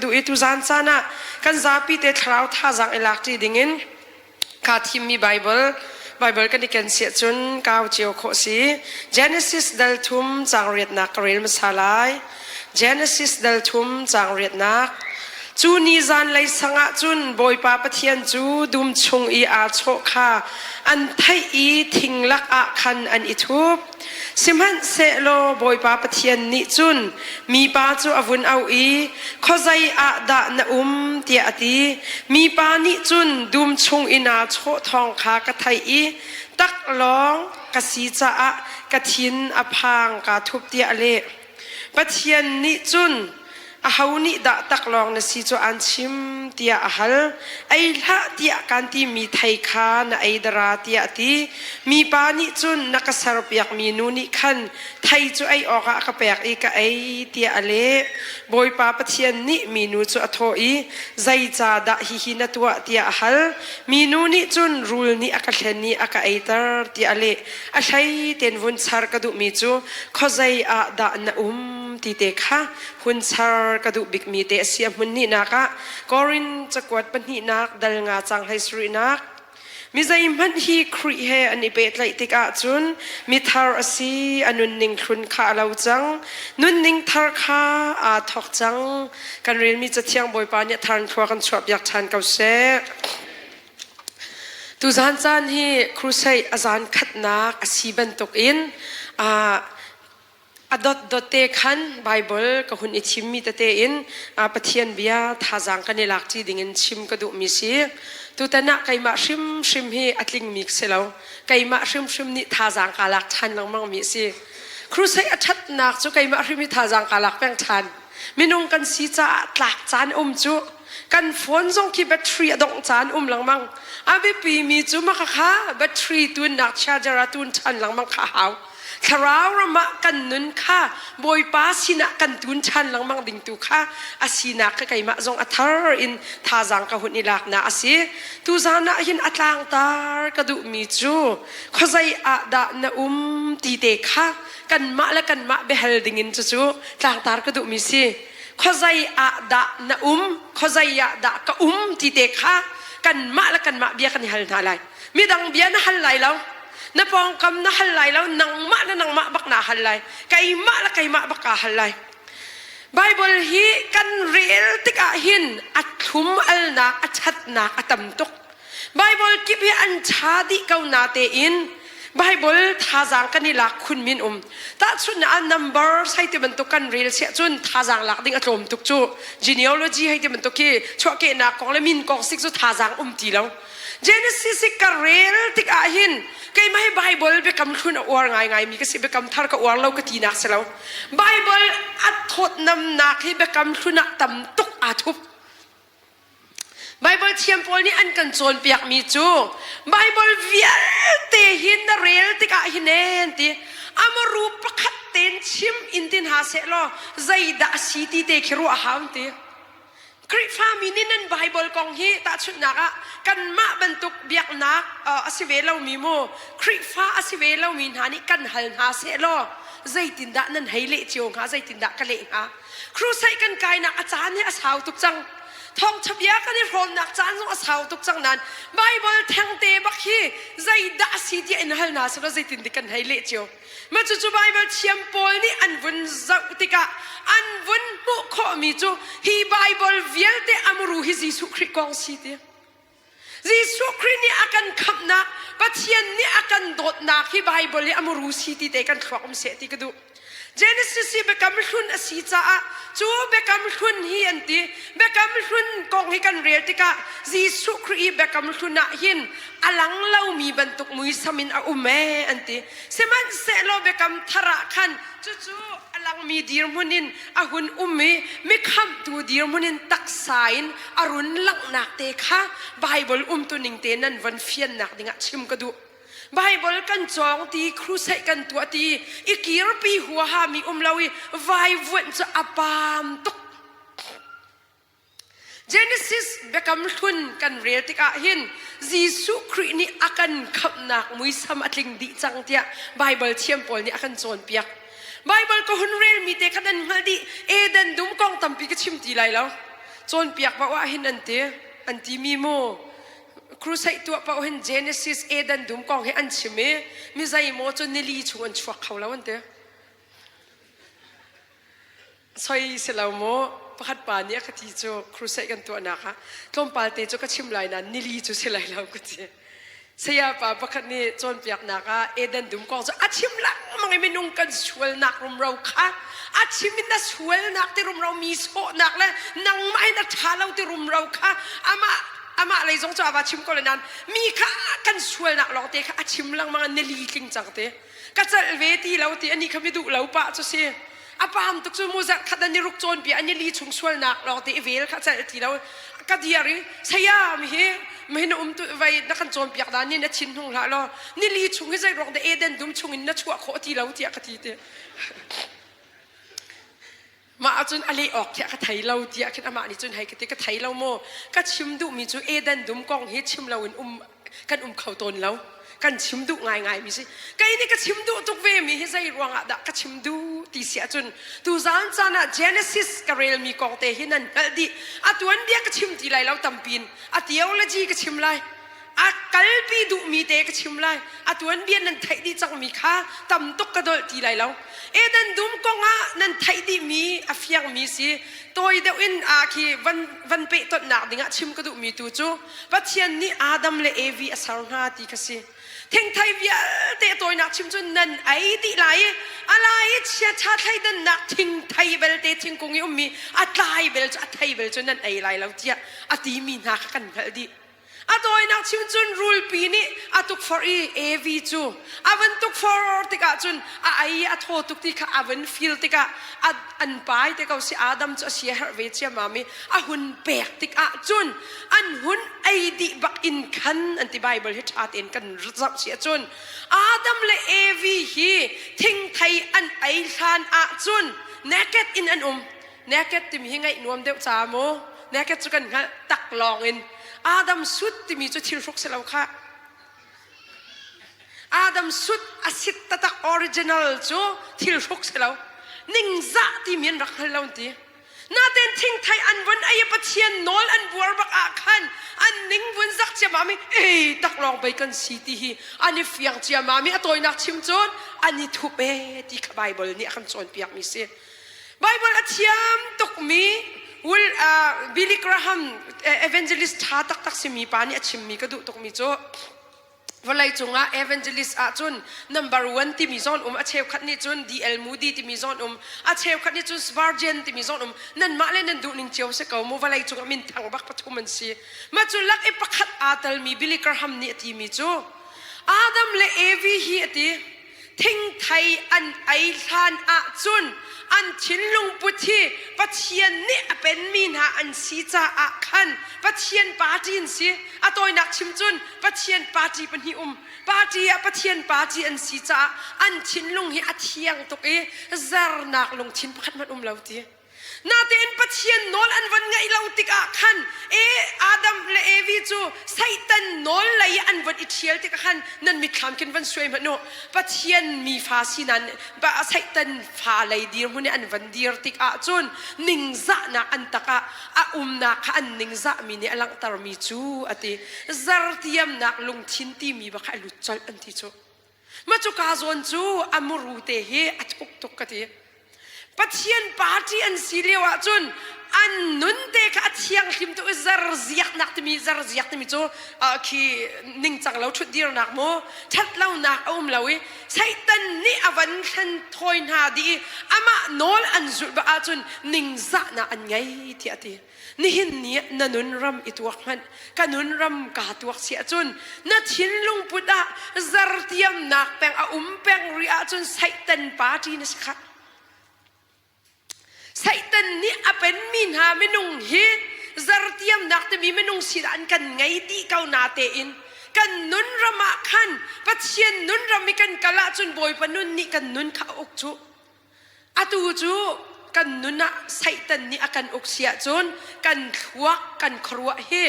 Duh i tuzan caan ah kan zapi te thlarau thazaang i lak ṭi dingin kaa thimmi Baibal Baibal kan i ken siah cun kau cio khawh si. Genesis dal thum caang riatnak ka rel hmasa lai. Genesis dal thum caang riatnak. Cu ni zanlei sang ah cun Bawipa Pathian cu dum chung i aa chawh kha an theih i thing lak ah khan an i thup. Sihmanhsehlaw Bawipa Pathian nih cun mipa cu a vun auh i, Khuazei ah dah na um? tiah a ti. Mipa nih cun dum chung i naa chawh thawng kha ka theih i taklawng ka si caah ka thin a phang kaa thup tiah a leh. Pathian nih cun aho nih dah taklawng na si cu aan chim tiah a hal. Ei hlah tiah kaan timi thei kha na ei dara tiah a ti. Mipa nih cun na ka serpiakmi nu nih khan thei cu ei awkah a ka pek i ka ei tiah a leh. Bawipa Pathian nih minu cu a thawh i zeicahdah hihi na tuah tiah a hal. Minu nih cun rul nih a ka hlen i a ka eiter tiah a leh. A hlei tein vun char ka duhmi cu khuazei ah dah na um ti te kha hun char ka duh bikmi te a si a hmun nihnak ah Korin cakuat pahnihnak dal nga cang hlei sarihnak mi zeihmanh hi Khrih he an i pehtlaih tikah cun mithar a si a nunning hlun kha a lo cang nunning thar kha aa thawk cang kan relmi cathiang Bawipa nih a thar in thlua kan chuahpiak ṭhan ko seh. Tuzan caan hi crusade a zan khatnak a si bantukin A dotdot te khan Baibal ka hun i thimmi tete in Pathian bia thazaang kan i lakṭi dingin chim ka duhmi si. Tutan ah keimah hrimhrim hi a tlingmi ka si lo. Keimah hrimhrim nih thazaang kaa lak ṭhan lengmangmi a si. Crusade a ṭhatnak cu keimah hrim hi thazaang kaa lak peng ṭhan. Minung kan si caah tlak caan um cu kan phone zong khi battery a dongh caan um lengmang. A biapimi cu maka kha battery tunnak charger ah tun ṭhan lengmang kha a hau. Thlarau ram ah kan nun kha Bawipa sinah kan tun ṭhan lengmang ding tu kha a sinak kha keimah zong a thar in thazaang ka hun i laknak a si. Tuzan ah hin a tlangtar ka duhmi cu khuazei ah dah na um ti te kha kanmah le kanmah biahal dingin cucu tlangtar ka duhmi si. Khuazei ah dah na um, khuazei ah dah ka um ti te kha kanmah le kanmah bia kan i hal hna lai. Midang bia na hal lai lo. Na pawngkam na hal lai lo, nangmah le nangmah bak naa hal lai. Keimah le keimah bak kaa hal lai. Bible hi kan rel tikah hin a thlum alnak, a ṭhatnak a tam tuk. Bible kip hi an ṭha dih ko na tein Bible thazaang kan i lak khun min um. Tahchunhnak ah numbers hei ti bantuk kan rel siah cun thazaang lak ding a tlawm tuk cu. Genealogy hei ti bantuk khi chuahkehnak kong le min kong sik cu thazaang um ti lo. Genesis i ka rel tikah hin keimah hi Bible biakam hlun a uar ngaingai mi ka si biakam thar ka uar lo ka tinak si lo Bible a thawtnamnak hi biakam hlun ah tam tuk aa thup Bible thiam pawl nih an kan cawnpiak mi cu Bible vialte hi na rel tikah hin en ti amaru pakhat ten chim in tin ha seh law zeidah a si ti te khi ruah hau ti Khrihfami nih nan Baibal kong hi tahchunhnak ah kanmah bantuk biaknak a si ve lomi mu Khrihfa a si ve lomi hna nih kan hal hna sehlaw zeitindah nan hei leh cio hnga zeitindah ka leh hnga Crusade kan kainak a caan hi a sau tuk cang thawngṭha bia kan i hrawmnak caan zong a sau tuk cang nain Baibal thengte bak hi zeidah a si tiah in hal hna sehlaw zeitindik kan hei leh cio Mah cucu Baibal thiam pawl nih an vun zoh tikah an vun hmuh khawhmi cu hi Baibal vialte a muru hi Jesuh Khrih kong si ti. Jesuh Khrih nih a kan khamhnak, Pathian nih a kan dawtnak hi Baibal i a muru si ti te kan thluak um seh ti ka duh. Genesis hi biakam hlun a si caah cu biakam hlun hi an ti. Biakam hlun kong hi kan rel tikah Jesuh Khrih i biakam hlun ah hin a lang lomi bantuk muisam in a um ee an ti. Sihmanhsehlaw biakam thar ah khan cucu a langmi dirhmun in a hun um i mikhamhtu dirhmun in taksa in a run langhnak te kha Baibal umtuning te nan von fiannak dingah chim ka duh. Baibal kan cawng ti, crusade kan tuah ti, i kirpi huaha mi um lo i vaivuanh cu a paam tuk. Genesis biakam hlun kan rel tikah hin Jesuh Khrih nih a kan khamhnak muisam a tling dih cang tiah Baibal thiam pawl nih a kan cawnpiak. Baibal ka hun relmi te kha nan hngalh dih. Eden dum kong tampi ka chim ti lai lo. Cawnpiak paoh ah hin an ti. An timi mu crusade tuah paoh hin Genesis Eden dum kong hi an chim i mi zeimaw cu nili chung an chuak kho lo an ti. Soi si lo mu pakhat pa nih a ka ti cu crusade kan tuahnak ah tlawmpal te cu ka chim lai nain nili cu si lai lo ka ti. Saya pa pakhat nih cawnpiaknak ah Eden dum kong cu a chim lengmang i minung kan sualnak rumro kha a chim in na sualnak ti rumro mi sawhnak le nangmah in a ṭha lo ti rumro kha amah amah lei zong cu a va chim ko le nain mi kha kan sualnak lawngte kha a chim lengmang in nili tling cang te ka celh ve ti lo ti ani kha mi duh lo pah cu si a pam tuk cu mu zarh khat an i ruk cawn pi an i li chung sualnak lawng te i vel kha celh ti lo ka diar i saya mi hi mi na um tu vai na kan cawn piak dan ni na thin hnung hlah law ni li chung hi zei ruang de Eden dum chung in na chuah khawh ti lo tiah ka ti te Mah ahcun a leh awk khiah ka thei lo tiah khin amah nih cun hei ka ti ka thei lo maw ka chim duhmi cu Eden dum kong hi chim loin um kan um kho tawn lo kan chim duh ngaingai mi si kei nih ka chim duh tuk ve mi hi zei ruangah dah ka chim duh ti si ahcun tuzaan caan ah Genesis ka relmi kong te hi nan hngalh dih a tuanbia ka chim ti lai lo tampin a theology ka chim lai a kalpi duhmi te ka chim lai a tuanbia nan theih dih cangmi kha tam tuk ka dolh ti lai lo Eden dum kong ah nan theih dihmi a fiangmi si tawi deuh in a khi van van pehtonhnak dingah chim ka duhmi tu cu Pathian nih Adam le Evi a ser hna ti kha si thingthei vialte tawinak chim cu nan ei dih lai i a lai i chiaṭha thleidannak thingthei belte thingkung i ummi a tlai bel cu a thei bel cu nan ei lai lo tiah a timi hna kha kan hngalh dih A tawinak chim cun rulpi nih a tukforh i Evi cu a van tukforh tikah cun a ei a thaw tuk ti kha a van feel tikah a an pai te ko si Adam cu a sia herh ve ciammam i a hun pek tikah cun an hun ei dih bak in khan an ti Bible hi ṭha tein kan zoh si ahcun Adam le Evi hi thingthei an ei hlan ahcun naked in an um Naked timi hi ngaih nuam deuh ca maw? Naked cu kan hngalh tak lawng in Adam sut timi cu thil hruk si lo khah. Adam sut a sit tatak original cu thil hruk si lo. Ningzah timi an rak hngal lo ti. Naten thingthei an vun ei Pathian nawl an buar bak ah khan an ning vun zak ciamam i ei tak lawng bei kan si ti hi an i fiang ciamam i a tawinak chim cun an i thup e ti kha Bible nih a kan cawnpiak mi si. Bible a thiam tukmi Will, uh, Billy Graham evangelist ṭha taktak simi pa nih a chimmi ka duh tukmi cu vawlei cungah evangelist ahcun number one timi zawn um a cheukhat nih cun DL Moody timi zawn um a cheukhat nih cun Spurgeon timi zawn um nanmah le nan duh ning cio si ko mu vawlei cungah minthang bak pathum an si mah cu lak i pakhat aa telmi Billy Graham nih a timi cu Adam le Evi hi a ti Thingthei an ei hlan ahcun an thinlung put hi Pathian nih a penmi hna an si caah khan Pathian party an si. A tawinak chim cun Pathian party pahnih um. Party ah Pathian party an si caah an thinlung hi a thiang tuk i zernak lungthin pakhat hmanh um lo ti. Natein Pathian nawl an van ngaih lo tikah khan e Adam le Evi cu Satan nawl lei an van i ṭhial tikah khan nan mitthlam khin van suai hmanh u. Pathian mi fa sinan Satan fa lei dirhmun i an van dir tikah cun ningzahnak an tak ah a umnak kha an ningzahmi nih a langhtermi cu a ti. Zartiamnak lungthin timi bak kha a lut colh an ti cu. Mah cu ka zawn cu a muru te hi a thuk tuk ka ti. Pathian party an si lio ahcun an nun te kha a thianghlim tuk i zarziaknak timi zarziak timi cu khi ningcang lo ṭhutdirnak maw ṭhatlonak a um lo i Satan nih a van thlen thawi hna dih i amah nawl an zulh bak ahcun ningzahnak an ngei tiah a ti. Nihin ni ah na nun ram i tuak hmanh ka nun ram kaa tuak si ahcun na thinlung put ah zartiamnak peng a um peng rih ahcun Satan party na si khah. Satan nih a penmi hna minung hi zartiamnak timi minung sinah an kan ngei dih ko na tein kan nun ram ah khan Pathian nun ram i kan kal ahcun Bawipa nun nih kan nun kha a uk cu. Atu cu kan nun ah Satan nih a kan uk si ahcun kan thluak kan khuaruah hi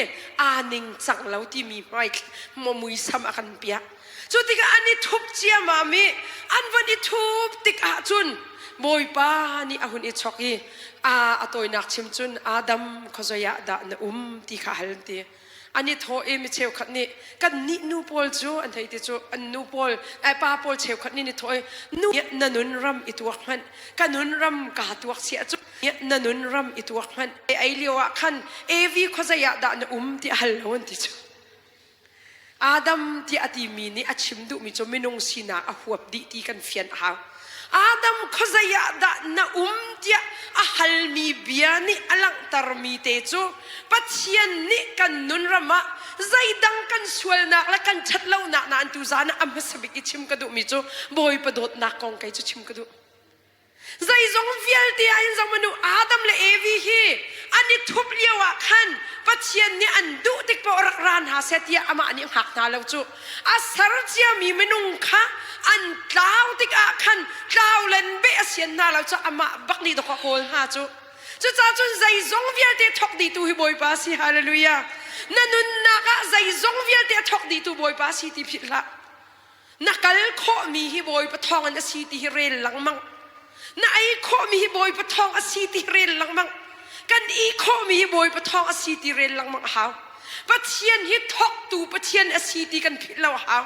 aa ningcang lo timi hmai muisam a kan piah. Cu tikah an i thup ciammam i an von i thup tik ahcun. Bawipa nih a hun i chok i a a tawinak chim cun Adam khuazei ah dah na um ti kha hal an ti. An i thawh i mi cheukhat nih kan nih nu pawl cu an hei ti cu an nu pawl ai pa pawl cheukhat nih ni thawh i nu na nun ram i tuak hmanh ka nun ram kaa tuak sia cu na nun ram i tuak hmanh ei lio ah khan Evi khuazei ah dah na um ti a hal lo an ti cu. Adam tiah a timi nih a chim duhmi cu minung sinak a huap dih ti kan fian a hau. Adam khuazei ah dah na um tiah a halmi bia nih a langhtermi te cu Pathian nih kan nun ram ah zeidang kan sualnak le kan ṭhatlonak nain tuzaan ah a hmasa bik i chim ka duhmi cu Bawipa dawtnak kong kei cu chim ka duh. Zeizong vialte ah hin zoh manu Adam le Evi hi an i thup lio ah khan Pathian nih an duh tik paoh rak ra hna seh tiah amah nih hngak hna lo cu. A ser ciami minung kha an tlau tikah khan tlau len beh a sian hna lo cu amah bak nih dawk a kawl hna cu. Cucaah cun zeizong vialte thawk dihtu hi Bawipa a si. Hallelujah. Na nunnak ah zeizong vialte a thawk dihtu Bawipa a si ti philh hlah. Na kal khawhmi hi Bawipa thawng in a si ti hi rel lengmang. Na ei khawhmi hi Bawipa thawng a si ti hi rel lengmang. Kan i khawhmi hi Bawipa thawng a si ti rel lengmang a hau. Pathian hi thawktu Pathian a si ti kan philh lo a hau.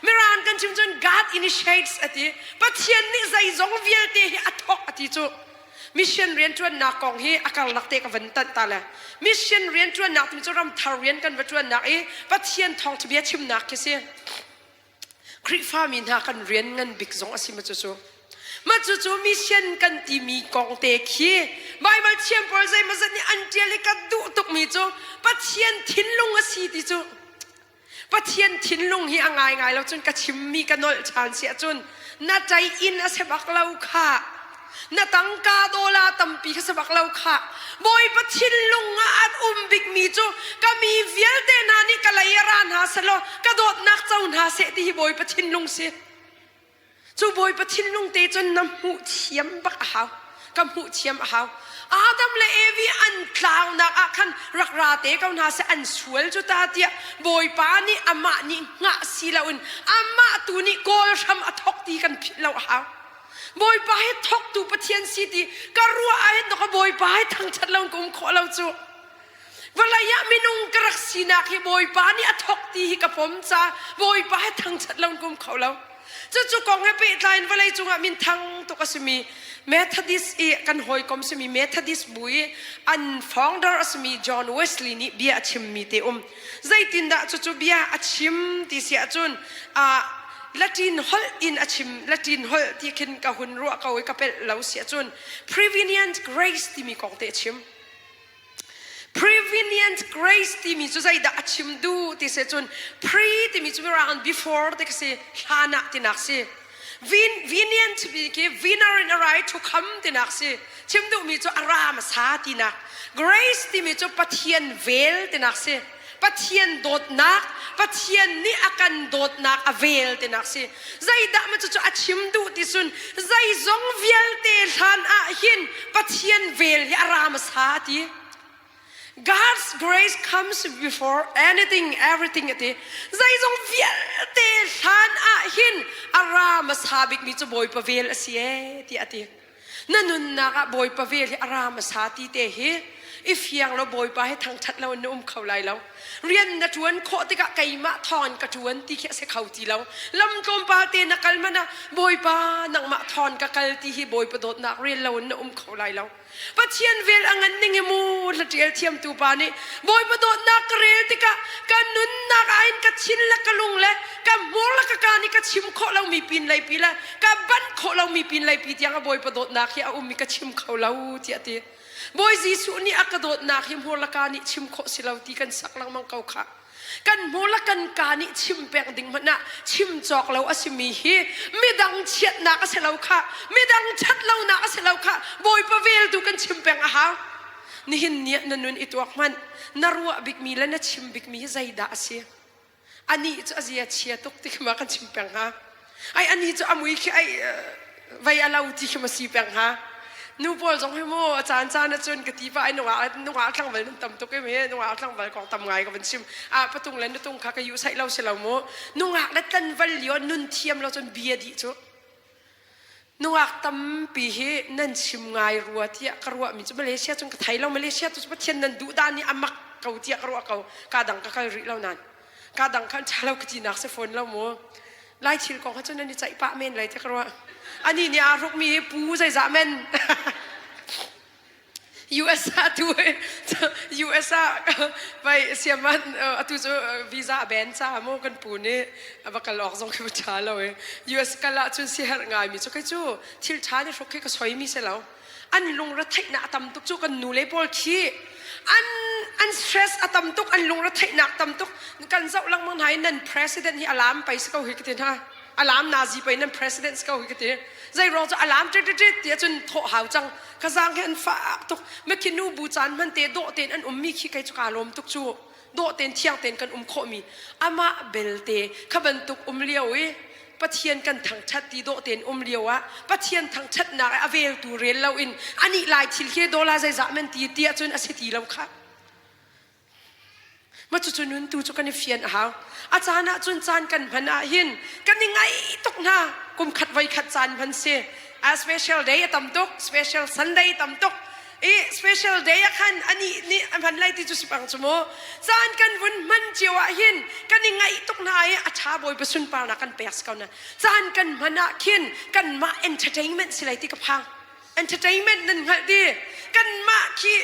Mirang kan chim cun God initiates a ti. Pathian nih zeizong vialte hi a thawk a ti cu. Mission rianṭuannak kong hi a karlak te ka van tanh ta le mission rianṭuannak timi cu ramthar rian kan va ṭuannak i Pathian thawngṭha bia chimnak khi si. Khrihfami hna kan rian ngan bik zong a si ma cucu. Ma cucu mission kan timi kong te khi Baibal thiam pawl zeimawzat nih an ṭial i ka duh tukmi cu Pathian thinlung a si ti cu Pathian thinlung hi a ngaingai lo cun ka chimmi ka nolh ṭhan si ahcun na ṭai inn a si bak lo khah. Na tangka dawla tampi kha si bak lo khah. Bawipa thinlung ah an um bikmi cu ka mi vialte hna nih ka lei ah ra hna selaw ka dawtnak co hna seh ti hi Bawipa thinlung si. Cu Bawipa thinlung te cun na hmuh thiam bak a hau. Ka hmuh thiam a hau. Adam le Evi an tlaunak ah khan rak ra te ko hna seh an sual cu ta tiah Bawipa nih amah nih hngah si loin amah tu nih kawl hram a thok ti kan philh lo a hau. Bawipa hi thoktu Pathian si ti ka ruah ah hin ka Bawipa hi thangṭhat lo ka um khawh lo cu. Vawlei ah minung ka rak sinak hi Bawipa nih a thok ti hi ka pom ca Bawipa he thangṭhat lo ka um kho lo. Cucu kong he pehtlai in vawlei cungah minthang tuk a simi Methodist i kan hawikom simi Methodist bu i an founder a simi John Wesley nih bia a chimmi te um. Zeitindah cucu bia a chim ti si ahcun Latin holh in a chim Latin holh ti khin ka hun ruah ko i ka pelh lo si ahcun prevenient grace timi kong te a chim. Prevenient grace timi cu zeidah a chim duh ti si cun pre timi cu mirang in before ti khi si hlan ah tinak si. Vin, venient ti khi winner in a right to come tinak si. Chim duhmi cu a ra hmasa tinak. Grace timi cu Pathian vel tinak si. Pathian dawtnak, Pathian nih a kan dawtnak a vel tinak si. Zeidah ma cucu a chim duh ti cun zeizong vialte hlan ah hin Pathian vel hi a ra hmasa ti. God's grace comes before anything, everything ati. Zeizong vialte hlan ah hin a ra hmasa bikmi cu Bawipa vel a si ee tiah a ti. Na nunnak ah Bawipa vel hi a ra hmasa ti te hi i fiang lo Bawipa hi thangṭhat lo in na um kho lai lo. Rian na ṭuan khawh tikah keimah thawng ka ṭuan ti khi a si kho ti lo. Lam tlawmpal te na kal hmanh ah Bawipa nangmah thawng ka kal ti hi Bawipa dawtnak rel lo in na um kho lai lo. Pathian vel a ngan ning hi mu hlaṭial thiamtu pa nih Bawipa dawtnak ka rel tikah ka nunnak ah hin ka thin le ka lung le ka hmur le ka kaa nih ka chim khawh lomi pin lei pi le ka banh khawh lomi pin lei pi tiang a Bawipa dawtnak hi a um i ka chim kho lo tiah a ti. Bawi Jesuh nih a ka dawtnak hi hmur le kaa nih chim khawh si lo ti kan sak lengmang ko khah. Kan hmur le kan kaa nih chim peng ding hmanh ah chim cawk lo a simi hi midang chiatnak a si lo khah midang ṭhat lonak a si lo khah Bawipa vel tu kan chim peng a hau. Nihin ni ah na nun i tuak hmanh na ruah bikmi le na chim bikmi hi zeidah a si? Anih cu a zia chia tuk ti khi ma kan chim peng hnga. Ai ani cu a mui khi ai vei a lo ti khi ma si peng hnga. Nu pawl zong hi mu a caan caan ahcun ka ti pa ai nungak nungak tlangval nan tam tuk i nungak tlangval kong tam ngai ka van chim. A patung le nutung kha ka yu saih lo si lo mu. Nungak le tlanval lio nun thiam lo cun bia dih cu. Nungak tampi hi nan chim ngai rua tiah ka ruahmi cu Malaysia cun ka thei lo. Malaysia tu cu Pathian nan duh dah nih a mak ko tiah ka ruah ko. Ka dang ka kal rih lo nan. Ka dang khan ṭha lo ka tinak si fawn lo mu. Lai thil kong kha cun nan i ceih pah men lai tiah ka ruah. Ani nih aa hrukmi hi pu zeizah men. US ah tu US ah vai siaman atu cu visa a ban ca mu kan pu nih a va kal awk zong khi ṭha lo i US kal ah cun siherh ngai mi cu kei cu thil ṭha nih hruk khi ka soi mi si lo an lungre theihnak a tam tuk cu kan nu le pawl khi an an stress a tam tuk an lungre theihnak tam tuk kan zoh lengmang hna i nan president hi alam pei si ko hi ka ti hna alam nazi pei nan president si ko hi ka ti zei ruang cu alam tit tit ti ahcun thawh hau cang ka zaang hi an fak tuk mikhi nu bu caan hman te dawh tein an ummi khi kei cu kaa lawm tuk cu dawh tein thiang tein kan um khawhmi amah belte kha bantuk um lio i Pathian kan thangṭhat ti dawh tein um lio ah Pathian thangṭhatnak a veltu rel loin anih lai thil khi dollar zeizah men ti ti ahcun a si ti lo kha Ma cucu nun tu cu kan i fian a hau. A caan ah cun caan kan hman ah hin kan i ngaih tuk hna. Kum khat voi khat caan hman si. A special day a tam tuk, special Sunday tam tuk. I special day ah khan ani nih a hman lai ti cu si pang cu mu. Caan kan vun hman cio ah hin kan i ngaih tuk hna i a ṭha bawipa sunparnak kan pek si ko na. Caan kan hman ah khin kanmah entertainment si lai ti ka phang. Entertainment nan hngalh di kanmah khi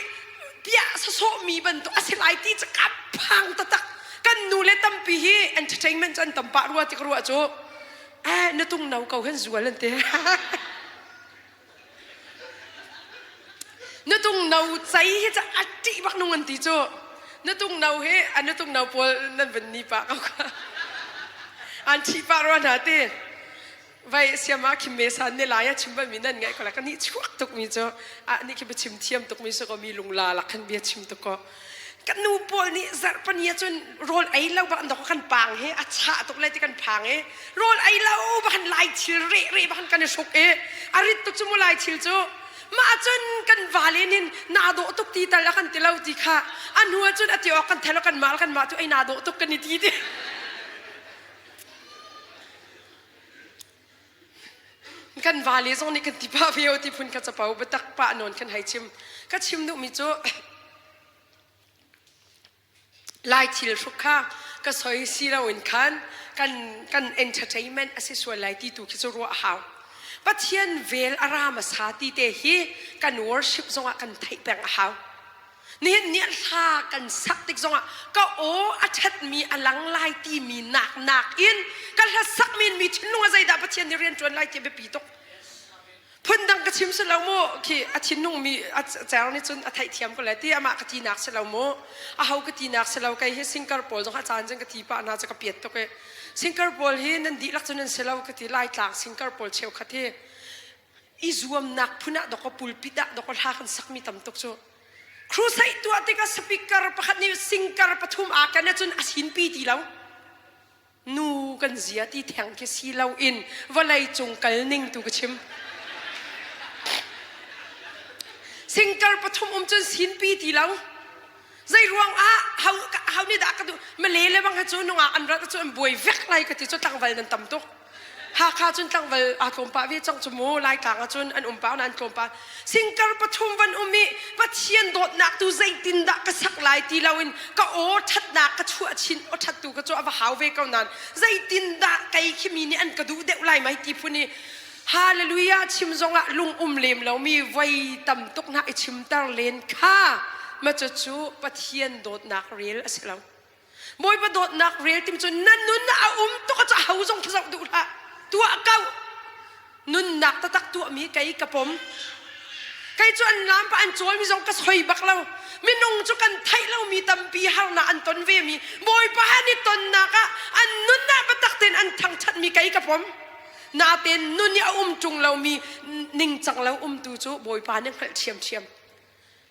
piah sawsawhmi bantuk a si lai ti cu ka phang taktak. Kan nu le tampi hi entertainment cu an tam pah rua ti ka ruah cu eh na tung no ko hen zual an ti. Na tung no cei hi cu a ṭih bak nung an ti cu. Na tung no hi a na tung no pawl nan van ni pah ko kha. An ṭhi pah rua hna ti. Vai siam ah khim me san ne lai a chim bal mi nan ngaih ko la ka nih chuak tuk mi cu a nih khi biachim thiam tuk mi si ko mi lungla lak khan bia chim tuk ko kan nu pawl nih zarhpani ah cun rawl ei lo bak an dok kan pang he a chah tuk lai ti kan phang e rawl ei lo bak kan lai thil re re bak kan i hruk e a rit tuk cu mu lai thil cu mah cun kan vale nin naa dawh tuk ti tal a kan ti lo ti kha a hnu ah cun a ti awk kan thelo kan mah kan mah cu ei naa dawh tuk kan i ti ti Kan vale zong nih kan ti pah ve o ti phun kha capo biatak pah nawn kan hei chim. Ka chim duhmi cu Lai thil hruk kha ka soi si loin khan kan kan entertainment a si sual lai ti tu khi cu ruah a hau. Pathian vel a ra hmasa ti te hi kan worship zongah kan theih peng a hau. Nihin ni hla kan sak tik zongah ka aw a ṭhatmi a lang lai timi nak nakin ka hla sak min mi thinlung ah zeidah Pathian nih rian ṭuan lai ti a biapi tuk. Phundang ka chim si lo mu khi a thinlung mi a cer nih cun a theihthiam ko le ti amah ka tinak si lo mu aho ka tinak si lo kei hi singer pawl zong a caan cun ka ti pah hna cu ka piat tuk i singer pawl hi nan dihlak cun nan si lo ka ti Laitlang singer pawl cheukhat hi i zuamnak phun ah dawkaw pulpit ah dawkaw hla kan sakmi tam tuk cu crusade tuah tikah speaker pakhat nih singer pathum aa ken ahcun a sinpi ti lo nu kan zia ti theng khi si lo in vawlei cung kal ning tu ka chim singer pathum um cun sinpi ti lo zei ruang ah hau hau nih dah ka duh male le bang ha cu nungak an rat cu an buai vek lai ka ti cu tlangval nan tam tuk Hakha cun tlangval aa tlawm pah ve cang cu mu Laitlang ah cun an um pah an tlawm pah singkar pathum van um i Pathian dawtnak tu zeitindah ka sak lai ti loin ka aw ṭhatnak ka chuah chin aw ṭhat tu ka cu a va hau ve ko nain zeitindah kei khi mi nih an ka duh deuh lai mai ti phun i Hallelujah chim zongah lung um lem lomi voi tam tuk hna i chimter len kha ma cucu Pathian dawtnak rel a si lo. Bawipa dawtnak rel tim cu na nun a um tuk a ho zong khi zoh duh hlah. Tuah ko. Nunnak taktak tuahmi kei ka pom. Kei cu an lam pa an cawlmi zong ka soi bak lo. Minung cu kan theih lomi tampi harnak an ton ve mi Bawipa han i tonnak ah an nunnak biatak tein an thangṭhatmi kei ka pom. Natein nun i a um ṭung lomi ningcang lo umtu cu Bawipa nih hngalh ṭhiamṭhiam.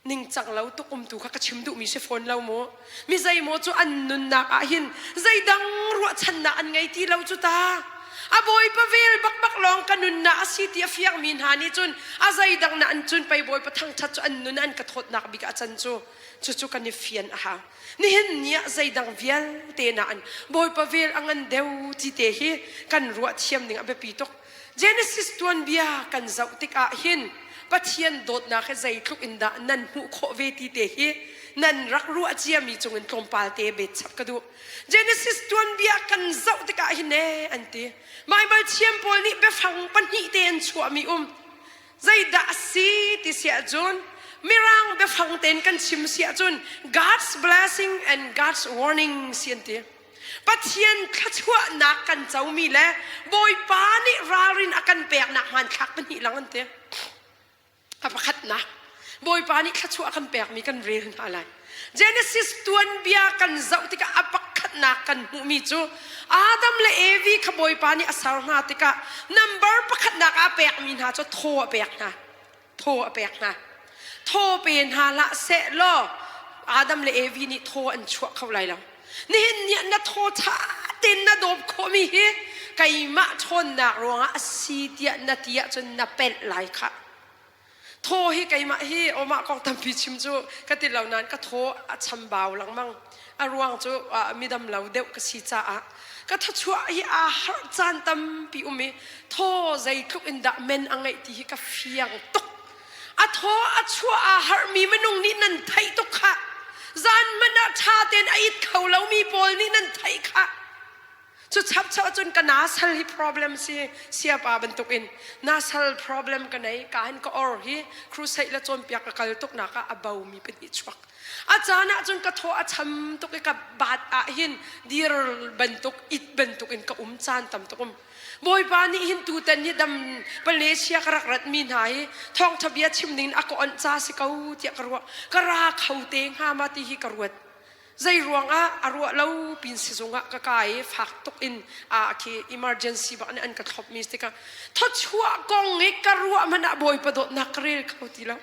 Ningcang lo tuk umtu kha ka chim duhmi si fawn lo mu. Mi zeimaw cu an nunnak ah hin zeidang ruahchannak an ngei ti lo cu ta. A bawipa vel bakbak lawng ka nunnak a si ti a fiangmi hna nih cun a zeidang na an cun pei bawipa thangṭhat cu an nun an ka thawtnak bik ah can cu cucu kan i fian a hau. Nihin ni ah zeidang vialte na an bawipa vel a ngan deuh ti te hi kan ruah thiam ning a biapi tuk. Genesis tuanbia kan zoh tikah hin Pathian dawtnak hi zeitluk in dah nan hmuh khawh ve ti te hi nan rak ruah ciami cungin tlawmpal te bet chap ka duh. Genesis tuanbia kan zoh tikah hin ee an ti. Baibal thiam pawl nih biafang pahnih te an chuahmi um. Zeidah a si ti si ahcun Mirang biafang tein kan chim si ahcun God's blessing and God's warning si an ti. Pathian thluachuahnak kan comi le Bawipa nih ralrin a kan peknak hmanthlak pahnih lang an ti. A pakhatnak, Bawipa nih thluachuah a kan pekmi kan rel hna lai. Genesis tuanbia kan zoh tikah a pakhatnak kan hmuhmi cu Adam le Evi kha Bawipa nih a ser hna tikah number pakhatnak ah a pekmi hna cu thaw a pek hna. Thaw a pek hna. Thaw pe hna hlah seh law Adam le Evi nih thaw an chuah kho lai lo. Nihin ni ah na thaw ṭha tein na dawp khawhmi hi keimah ṭhawnnak ruangah a si tiah na ti ahcun na pelh lai khah. Thaw hi keimah hi awmah kong tampi chim cu ka ti lo nain ka thaw a chambau lengmang. A ruang cu midam lo deuh ka si caah ka thawchuah hi aa harh caan tampi um i thaw zeitluk in dah men a ngeih ti hi ka fiang tuk. A thaw a chuah aa harhmi minung nih nan theih tuk khah. Zan hmanh ah ṭha tein a it kho lomi pawl nih nan theih khah. Cu chapchap ahcun ka nasal hi problem si siapa bantukin nasal problem ka nei ka hin ka or hi crusade le cawnpiak ka kal tuk nak ah a bo mi pahnih chuak. A caan ahcun ka thaw a cham tuk i ka bat ah hin dir bantuk it bantuk in ka um caan tam tuk um. Bawipa nih hin tutan hi dam Malaysia ka rak rat mi hna hi thawngtha bia chim ding in a ka onh ca si ko tiah ka ruah. Ka ra kho te hnga ma ti hi ka ruat. Zei ruangah a ruah lo pin sizung ah ka kai i fak tuk in a khi emergency bak nih an ka thlop mi tikah thawchuah kong i ka ruah hmanh ah Bawipa dawtnak ka rel kho ti lo.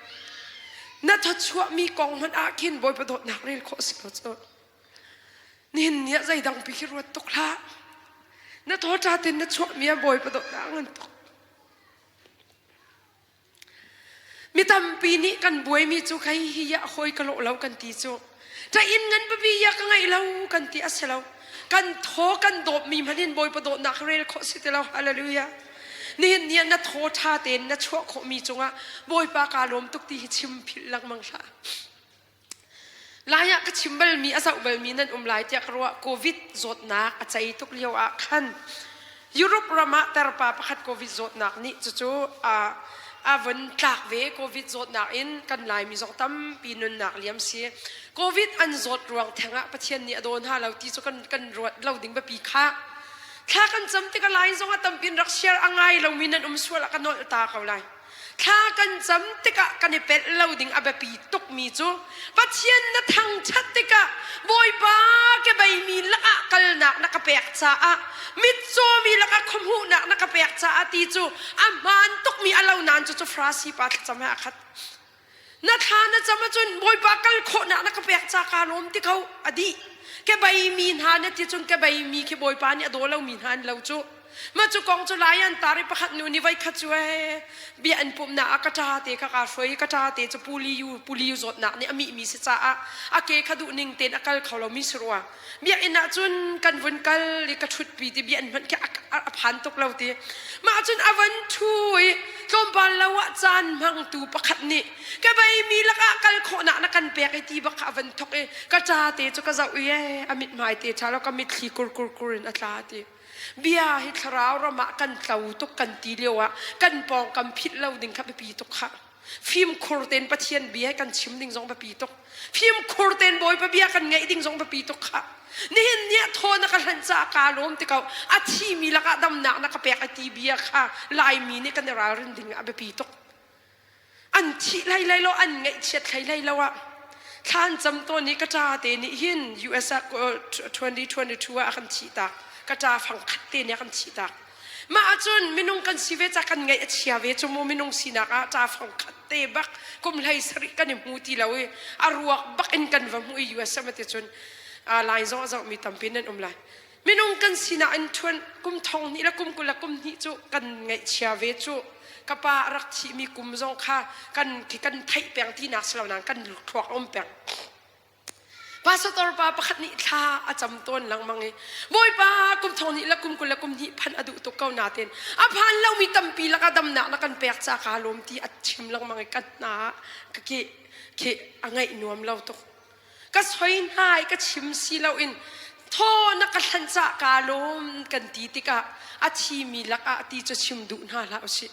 Na thawchuah mi kong hmanh ah khin Bawipa dawtnak rel khawh si lo cu. Nihin ni ah zeidang pi khi ruat tuk hlah. Na thawṭa ten na chuah mi ah Bawipa dawtnak ngan tuk. Mi tampi nih kan buaimi cu hei hi ah hawi ka lawh lo kan ti cu. Ṭa inn ngan pipi ya ka ngeih lo kan ti a si lo. Kan thaw kan dawpmi hmanh in Bawipa dawtnak rel khawh si ti lo. Hallelujah. Nihin ni ah na thaw ṭha tein na chuah khawhmi cungah Bawipa kaa lawm tuk ti hi chim philh lengmang hlah. Lai ah ka chim balmi a zoh balmi nan um lai tiah ka ruah. Covid zawtnak a cei tuk lio ah khan Europe ram ah tarpa pakhat Covid zawtnak nih cucu a a von tlak ve Covid zawtnak in kan Laimi zong tampi nunnak liam si. Covid an zawt ruang theng ah Pathian nih a daw hna lo ti cu kan kan ruat lo ding biapi kha. Thla kan cam tikah Lai zong ah tampi in rak share a ngai lomi nan um sual ah ka nolh ta ko lai. Thla kan cam tikah kan i pelh lo ding a biapi tukmi cu Pathian na thangṭhat tikah Bawipa kebeimi lakah kalnak na ka pek caah mitcawmi lakah khuahmuhnak na ka pek caah ti cu a hmaan tukmi a lo nain cucu Farasi pa thlacam he a khat. Na thla na cam ahcun Bawipa kal khawhnak na ka pek ca kaa lawm ti kho a dih. Kebeimi hna na ti cun kebeimi khi Bawipa nih a daw lomi hna an lo cu. Mah cu kong cu lai an tar i pakhat nu nih voikhat cu ee bia an pumhnak ah ka ṭa te kha kaa hruai i ka ṭa te cu puliyu puliyu zawtnak nih a mihmi si caah a ke kha duh ning tein a kal kho lomi si rua. Biakinn ah cun kan vun kal i ka ṭhutpi ti bia an hmanh khi a phan tuk lo ti. Mah cun a van ṭhu i tlawmpal lo ah caan hmangtu pakhat nih ka beimi lakah kal khawhnak na kan pek i ti bak kha a van thok i ka ṭa te cu ka zoh i ee a mithmai te ṭha lo ka mitthli kur kur kur in a tla ti. Bia hi thlarau ram ah kan tlo tuk kan ti lio ah kan pawngkam philh lo ding kha biapi tuk kha. Fimkhur tein Pathian bia kan chim ding zong biapi tuk. Fimkhur tein Bawipa bia kan ngaih ding zong biapi tuk kha. Nihin ni ah thaw na ka hlanh caah kaa lawm ti ko. A thimi lakah damnak na ka pek a ti bia kha Laimi nih kan i ralrin ding ah biapi tuk. An thih hlei lai lo, an ngaihchiat hlei hlei lo ah thlan cam tawn i ka ṭa te nih hin US ah 2022 ah a kan thih tak. Ka ṭa fang khat te nih a kan thih tak. Mah ahcun minung kan si ve ca kan ngaih a chia ve cu mu minung sinak ah ṭa fang khat te bak kum hlei sarih kan i hmu ti lo i a ruak bak in kan va hmu i US ah ti cun lai zong a zohmi tampi nan um lai. Minung kan sinak in ṭhuan kum thong hnih le kum 20 le kum hnih cu kan ngaihchia ve cu. Ka pa a rak thihmi kum zong kha kan kan theih peng tinak si lo nain kan thluak a um peng. Pastor pa pakhat nih thla a cam tawn lengmang i Bawipa kum thong hnih le kum 20 le kum hnih phan a duh tuk ko nain a phan lomi tampi lakah damnak na kan pek ca kaa lawm ti a chim lengmang i ka hna ka ke khi a ngaih nuam lo tuk. Ka soi hna i ka chim si loin thaw na ka hlanh cah kaa lawm kan ti tikah a thimi lakah ti cu chim duh hna hlah usih.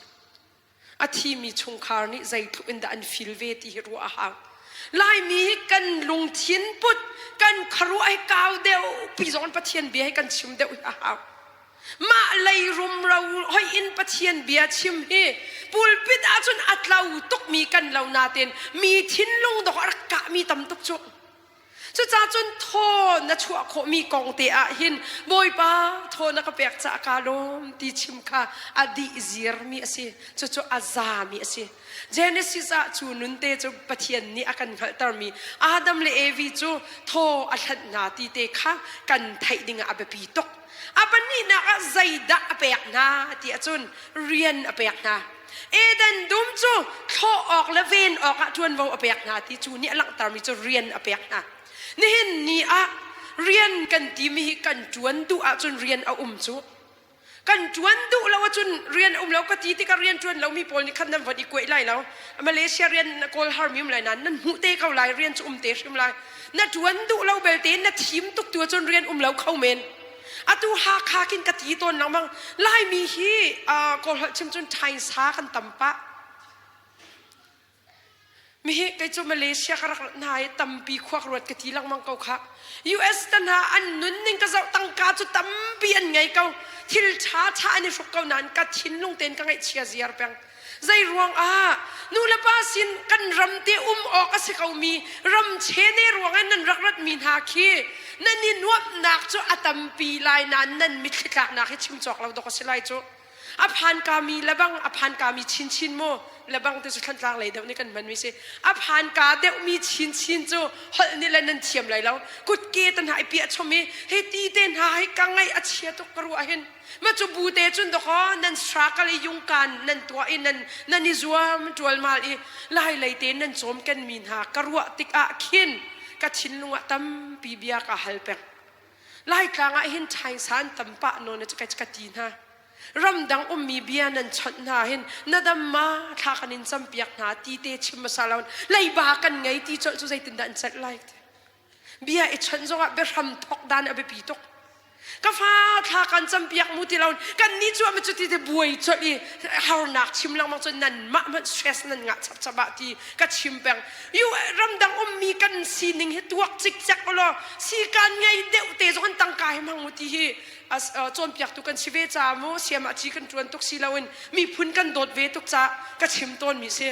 A thimi chungkhar nih zeitluk in dah an feel ve ti hi ruah a hau. Laimi hi kan lungthin put, kan khuaruah hi kau deuh pi zong in Pathian bia hi kan chim deuh hi a hau. Mah lei rumro hoi in Pathian bia chim hi pulpit ahcun a tlo tukmi kan lo nain mi thinlung dawk a rak kahmi tam tuk cu. Cucaah cun thaw na chuah khawhmi kong te ah hin Bawipa thaw na ka pek caah kaa lawm ti chim kha a dih zirmi a si. Cucu a zami a si. Genesis ah cu nun te cu Pathian nih a kan hngalhtermi Adam le Evi cu thaw a hlanh hna ti te kha kan theih ding ah a biapi tuk. A pahnihnak ah zeidah a pek hna ti ahcun rian a pek hna. Eden dum cu thlawh awk le ven awkah ṭuanvo a pek hna ti cu nih a langhtermi cu rian a pek hna. Nihin ni ah rian kan timi hi kan ṭuan duh ahcun rian a um cu. Kan ṭuan duh lo ahcun rian a um lo ka ti tikah rian ṭuan lomi pawl nih khan nan von i kuaih lai lo. Malaysia rian na kawl harmi um lai nain nan hmuh te ko lai rian cu um te hrim lai. Na ṭuan duh lo belte na thim tuk tu ahcun rian um lo kho men. Atu Hakha khin ka ti tawn lengmang. Laimi hi Kawlholh chim cun ṭhainsa kan tam pah. Mihi kei cu Malaysia ka rak hna i tampi khuak ruat ka ti lengmang ko kha. US te hna an nunning ka zoh tangka cu tampi an ngei ko. Thil ṭha ṭha an i hruk ko nain ka thinlung tein ka ngaihchia ziar peng. Zei ruang ah nu le pa sin kan ram te um awk a si komi ram chene ruang in nan rak ratmi hna khi nan i nuamhnak cu a tampi lai nain nan mitthli tlaknak hi chim cawk lo dawk a si lai cu. A phankami lebang a phankami chinchin mu lebang te cu thlantlang lei deuh nih kan hmanmi si a phanka deuhmi chinchin cu holh nih le nan thiam lai lo kutke te hna i piah chom i hi ti te hna hi ka ngaih a chia tuk ka ruah hin Ma cu bu te cun dawkaw nan struggle i yungkan nan tuah i nan nan i zuam ṭualmal i lai lei te nan cawmken mi hna ka ruah tikah khin ka thinlung ah tampi bia ka hal peng. Laitlang ah hin ṭhaingsa an tam pah nawn cu ka ti hna. Ramdang ummi bia nan chawnh hna hin na dam ma thla kan in campiak hna ti te chim hmasa lo leiba kan ngei ti colh cu zeitindah an celh lai. Bia i chawnh zongah biahram thok dan a biapi tuk. Ka fa thla kan campiak mu ti lo kan nih cu ama cu ti te buai colh i harnak chim lengmang cu nan mah hmanh stress nan ngah chapchap ah ti ka chim peng. Yu ramdang ummi kan sining hi tuak cikcek law si kan ngei deuh te zong an tangka hi hmang mu ti hi cawnpiaktu kan si ve ca mu siam ah ci kan tuan tuk si loin miphun kan dawt ve tuk ca ka chim tawn mi si.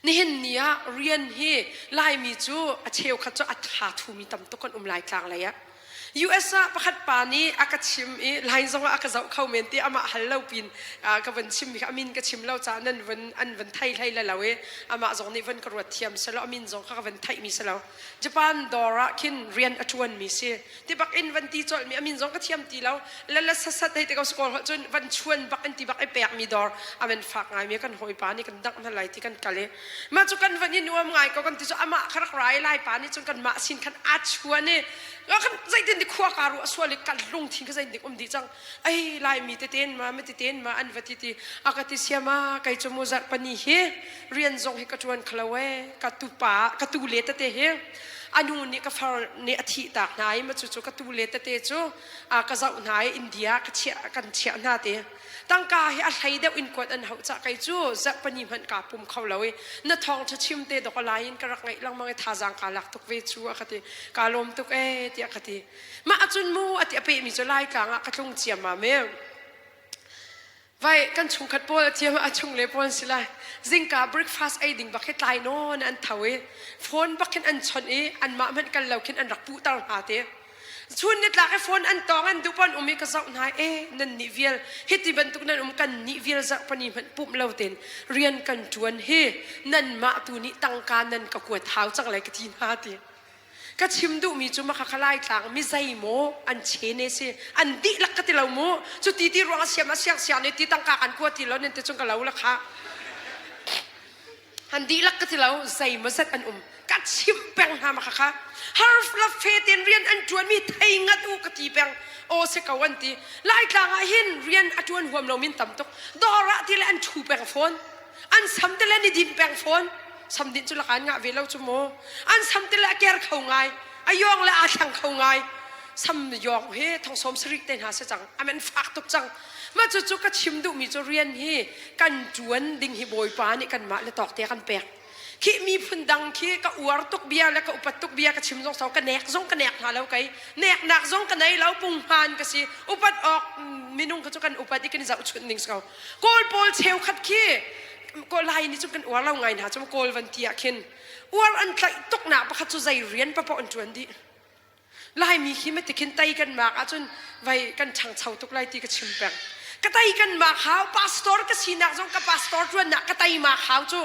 Nihin ni ah rian hi Laimi cu a cheukhat cu a tha thumi tam tuk kan um Laitlang lei ah. US ah pakhat pa nih a ka chim i Lai zong ah a ka zoh kho men ti amah hal lo pin ka van chim mi kha a min ka chim lo caah nan van an van thei hlei le lo i amah zong nih van ka ruat thiam selaw a min zong kha ka van theih mi si lo. Japan dawr ah khin rian a ṭuan mi si. Ti bak in van ti colh mi a min zong ka thiam ti lo. Lala sasat hei ti ko skawl holh cun van chuan bak in ti bak i pek mi dawr a van fak ngai mi kan hawipa nih kan dangh hna lai ti kan kal i mah cu kan van i nuam ngai ko kan ti cu amah kha rak rai lai pa nih cun kan mah sin khan a chuan i kan zeitin di khua ka ruah sual i kan lungthin ka zeitin um dih cang ai lai mi teten ma mi teten ma an va ti ti a ka ti siama kei cu mu zarh pani hi rian zong hi ka tuan khalo e ka tu pa ka tu le tete hi anu nih ka far nih a thih tak hna i ma cu cu ka tu le tete cu ka zoh hna i India ka chiah kan chiah hna te tangka hi a hlei deuh in kuat an hauh cah kei cu zarhpani hmanh kaa pum kho lo i na thawng ṭha chim te dok lai in ka rak ngaih lengmang i thazaang kaa lak tuk ve cu a ka ti kaa lawm tuk ee tiah ka ti mah ahcun mu a ti a pehmi cu Laitlang ah ka tlung ciammam e vai kan chungkhat pawl a thiam a chung le pawl si lai zingka breakfast ei ding bak hi tlai nawn an tho i phone bak khin an chawnh i anmah hmanh kal lo khin an rak puhter hna te Chun nitlak i phone an tawng an duh pon um i ka zoh hna e nan nih vial hiti bantuk nan um kan nih vial zarh pani hmanh pumh lo ten rian kan ṭuan hi nanmah tu nih tangka nan ka kuat hau cang lai ka ti hna ti ka chim duhmi cu maka kha Laitlang mi zei maw an che ne si an dihlak ka ti lo mu cu ti ti ruang a siam a siang siang nih ti tangka kan kua ti lo nan ti cung ka lo la kha an dihlak ka ti lo zei maw zat an um. Ka chimh peng hna ma kha. Har la fe ten rian an ṭuan mi thei ngat u ka ti peng. Aw si ko an ti. Laitlang ah hin rian a ṭuan huam lo min tam tuk. Dawr ah ti le an ṭhu peng fawn. An sam te le ni din peng fawn. Sam din cu lakan ngah ve lo cu mu. An sam te le a ker kho ngai. A yong le aa thleng kho ngai. Sam yong hi thong som sarik te hna si cang. A men fak tuk cang. Mah cucu ka chim duhmi cu rian hi kan ṭuan ding hi Bawipa nih kanmah le tawk te kan pek. Khi miphun dang khi ka uar tuk bia le ka upat tuk bia ka chim zong so ka nek zong ka nek hna lo kei. Neknak zong ka nei lo punghman ka si. Upat awk minung kha cu kan upat i kan i zohchunh ning si ko. Kawl pawl cheukhat khi Kawl Lai nih cun kan uar lo ngai hna cu Kawl van ti ah khin uar an tlaih tuk nak pakhat cu zei rian papoh an ṭuan dih. Laimi khi matikhin tei kan mak ahcun vai kan ṭhangcho tuk lai ti ka chim peng. Ka tei kan mak hau, pastor ka sinak zong ka pastor ṭuannak ka tei mak hau cu.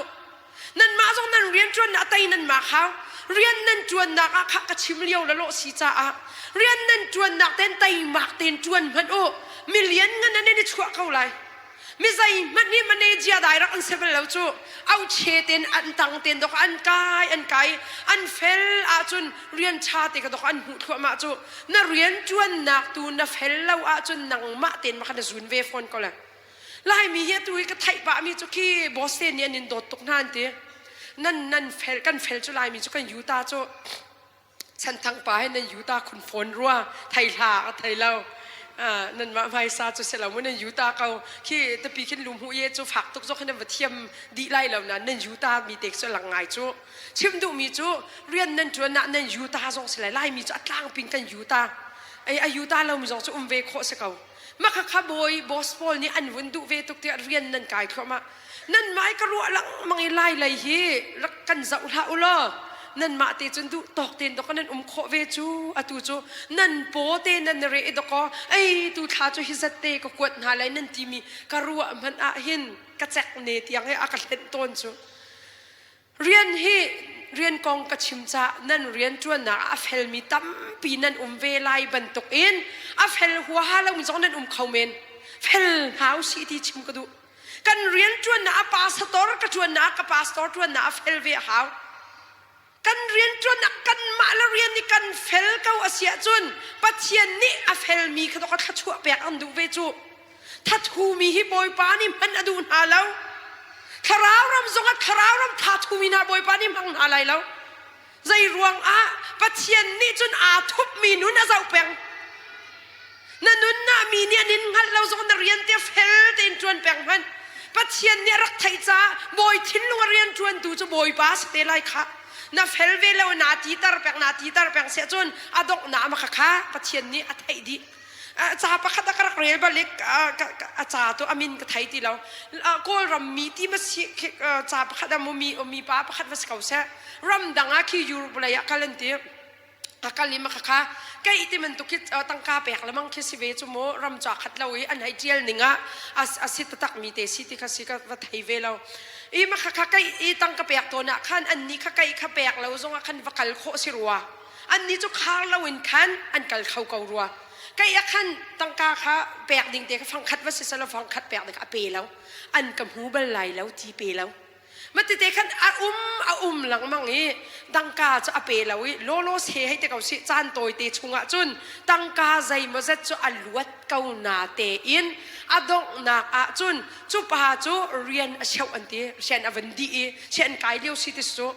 Nanmah zong nan rian ṭuannak tei nan mak hau. Rian nan ṭuannak ah khah ka chim lio la lawh si caah rian nan ṭuannak ten teimak ten ṭuan hmanh u. Milian ngan nan i chuah ko lai. Mi zeihmanh nih manager dai rak an si bal lo cu. Auche ten an tang ten dok an kai an kai an fel ahcun rian ṭha te ka dok an hmuh thluahmah cu. Na rian ṭuannak tu na fel lo ahcun nangmah ten ma kha na zun ve fawn ko le. Laimi hi atu hi ka theih pah mi cu khi boss te nih an in dawt tuk hna an ti. Nan nan fel kan fel cu Laimi cu kan yuta cu Chanthang pa he nan yuta khun fawn rua thei hla ka thei lo. Nan mah hmaisa cu si lo mu nan yuta ko khi tapi khin lum hu ye cu fak tuk zok hin nan va thiam dih lai lo na nan yuta mi te cu lang ngai cu chim duh mi cu rian nan tuan ah nan yuta zong si lai Laimi cu a tlangpin kan yuta ai a yuta lo mi zong cu um ve khawh si ko mah kha bawi boss pawl nih an vun duh ve tuk tiah rian nan kai thluahmah nan mah ka ruah lengmang i lai lei hi rak kan zoh hlah u law nanmah te cun duh tawk tein dok nan um khawh ve cu atu cu nan paw te nan re i dok ei tu thla cu hi zat te ka kuat hna lai nan timi ka ruah hmanh ah hin ka cek ne tiang he a ka hlenh tawn cu Rian hi rian kong ka chim caah nan rianṭuannak ah a felmi tampi nan um ve lai bantukin a fel huaha lomi zong nan um kho men. Fel hna u sih ti chim ka duh. Kan rianṭuannak a pastor ka ṭuannak ka pastor ṭuannak a fel ve a hau. Kan rianṭuannak kanmah le rian nih kan fel ko a si ahcun Pathian nih a felmi kha ka thluachuah pek an duh ve cu. Thathumi hi Bawipa nih hman a duh hna lo. Thlarau ram zongah thlarau ram thathumi hna Bawipa nih hmang hna lai lo. Zei ruangah Pathian nih cun aa thupmi nun a zoh peng. Na nunnak mi nih an in hngalh lo zong na rian te fel tein ṭuan peng hmanh. Pathian nih a rak theih caah bawi thinlung a rian ṭuantu cu Bawipa si te lai khah. Na fel ve lo naa titer peng naa titer peng siah cun a donghnak ma kha kha Pathian nih a theih dih. Ca pakhat a ka rak rel bal i a ca tu a min ka thei ti lo. Kawlram mi ti ma si ca pakhat ah mi mi pa pakhat va si ko seh. Ramdang ah khi Europe lei ah kal an ti. A kal i ma kha kei ti man tuk khi tangka pek lemang khi si ve cu mu ram ca khat lo i an hei tial ning ah a si taktak mi te si ti kha si ka va thei ve lo. I ma kha kha kei i tangka pek tawn ah khan an ni kha kei kha pek lo zong ah khan va kal khawh si rua. Annih cu khar loin khan an kal kho ko rua. Kei ah khan tangka kha pek ding te kha fangkhat va si selaw fangkhat pek ding a pe lo. An ka hmu bal lai lo ti pe lo. Matete khan a um a um lengmang i tangka cu a pe lo i lawlaw se hei te ko si caan tawi te chungah cun tangka zeimawzat cu a luat ko na tein a donghnak ah cun cu pa cu rian a cheuh an ti rian a van dih i rian kai lio si ti cu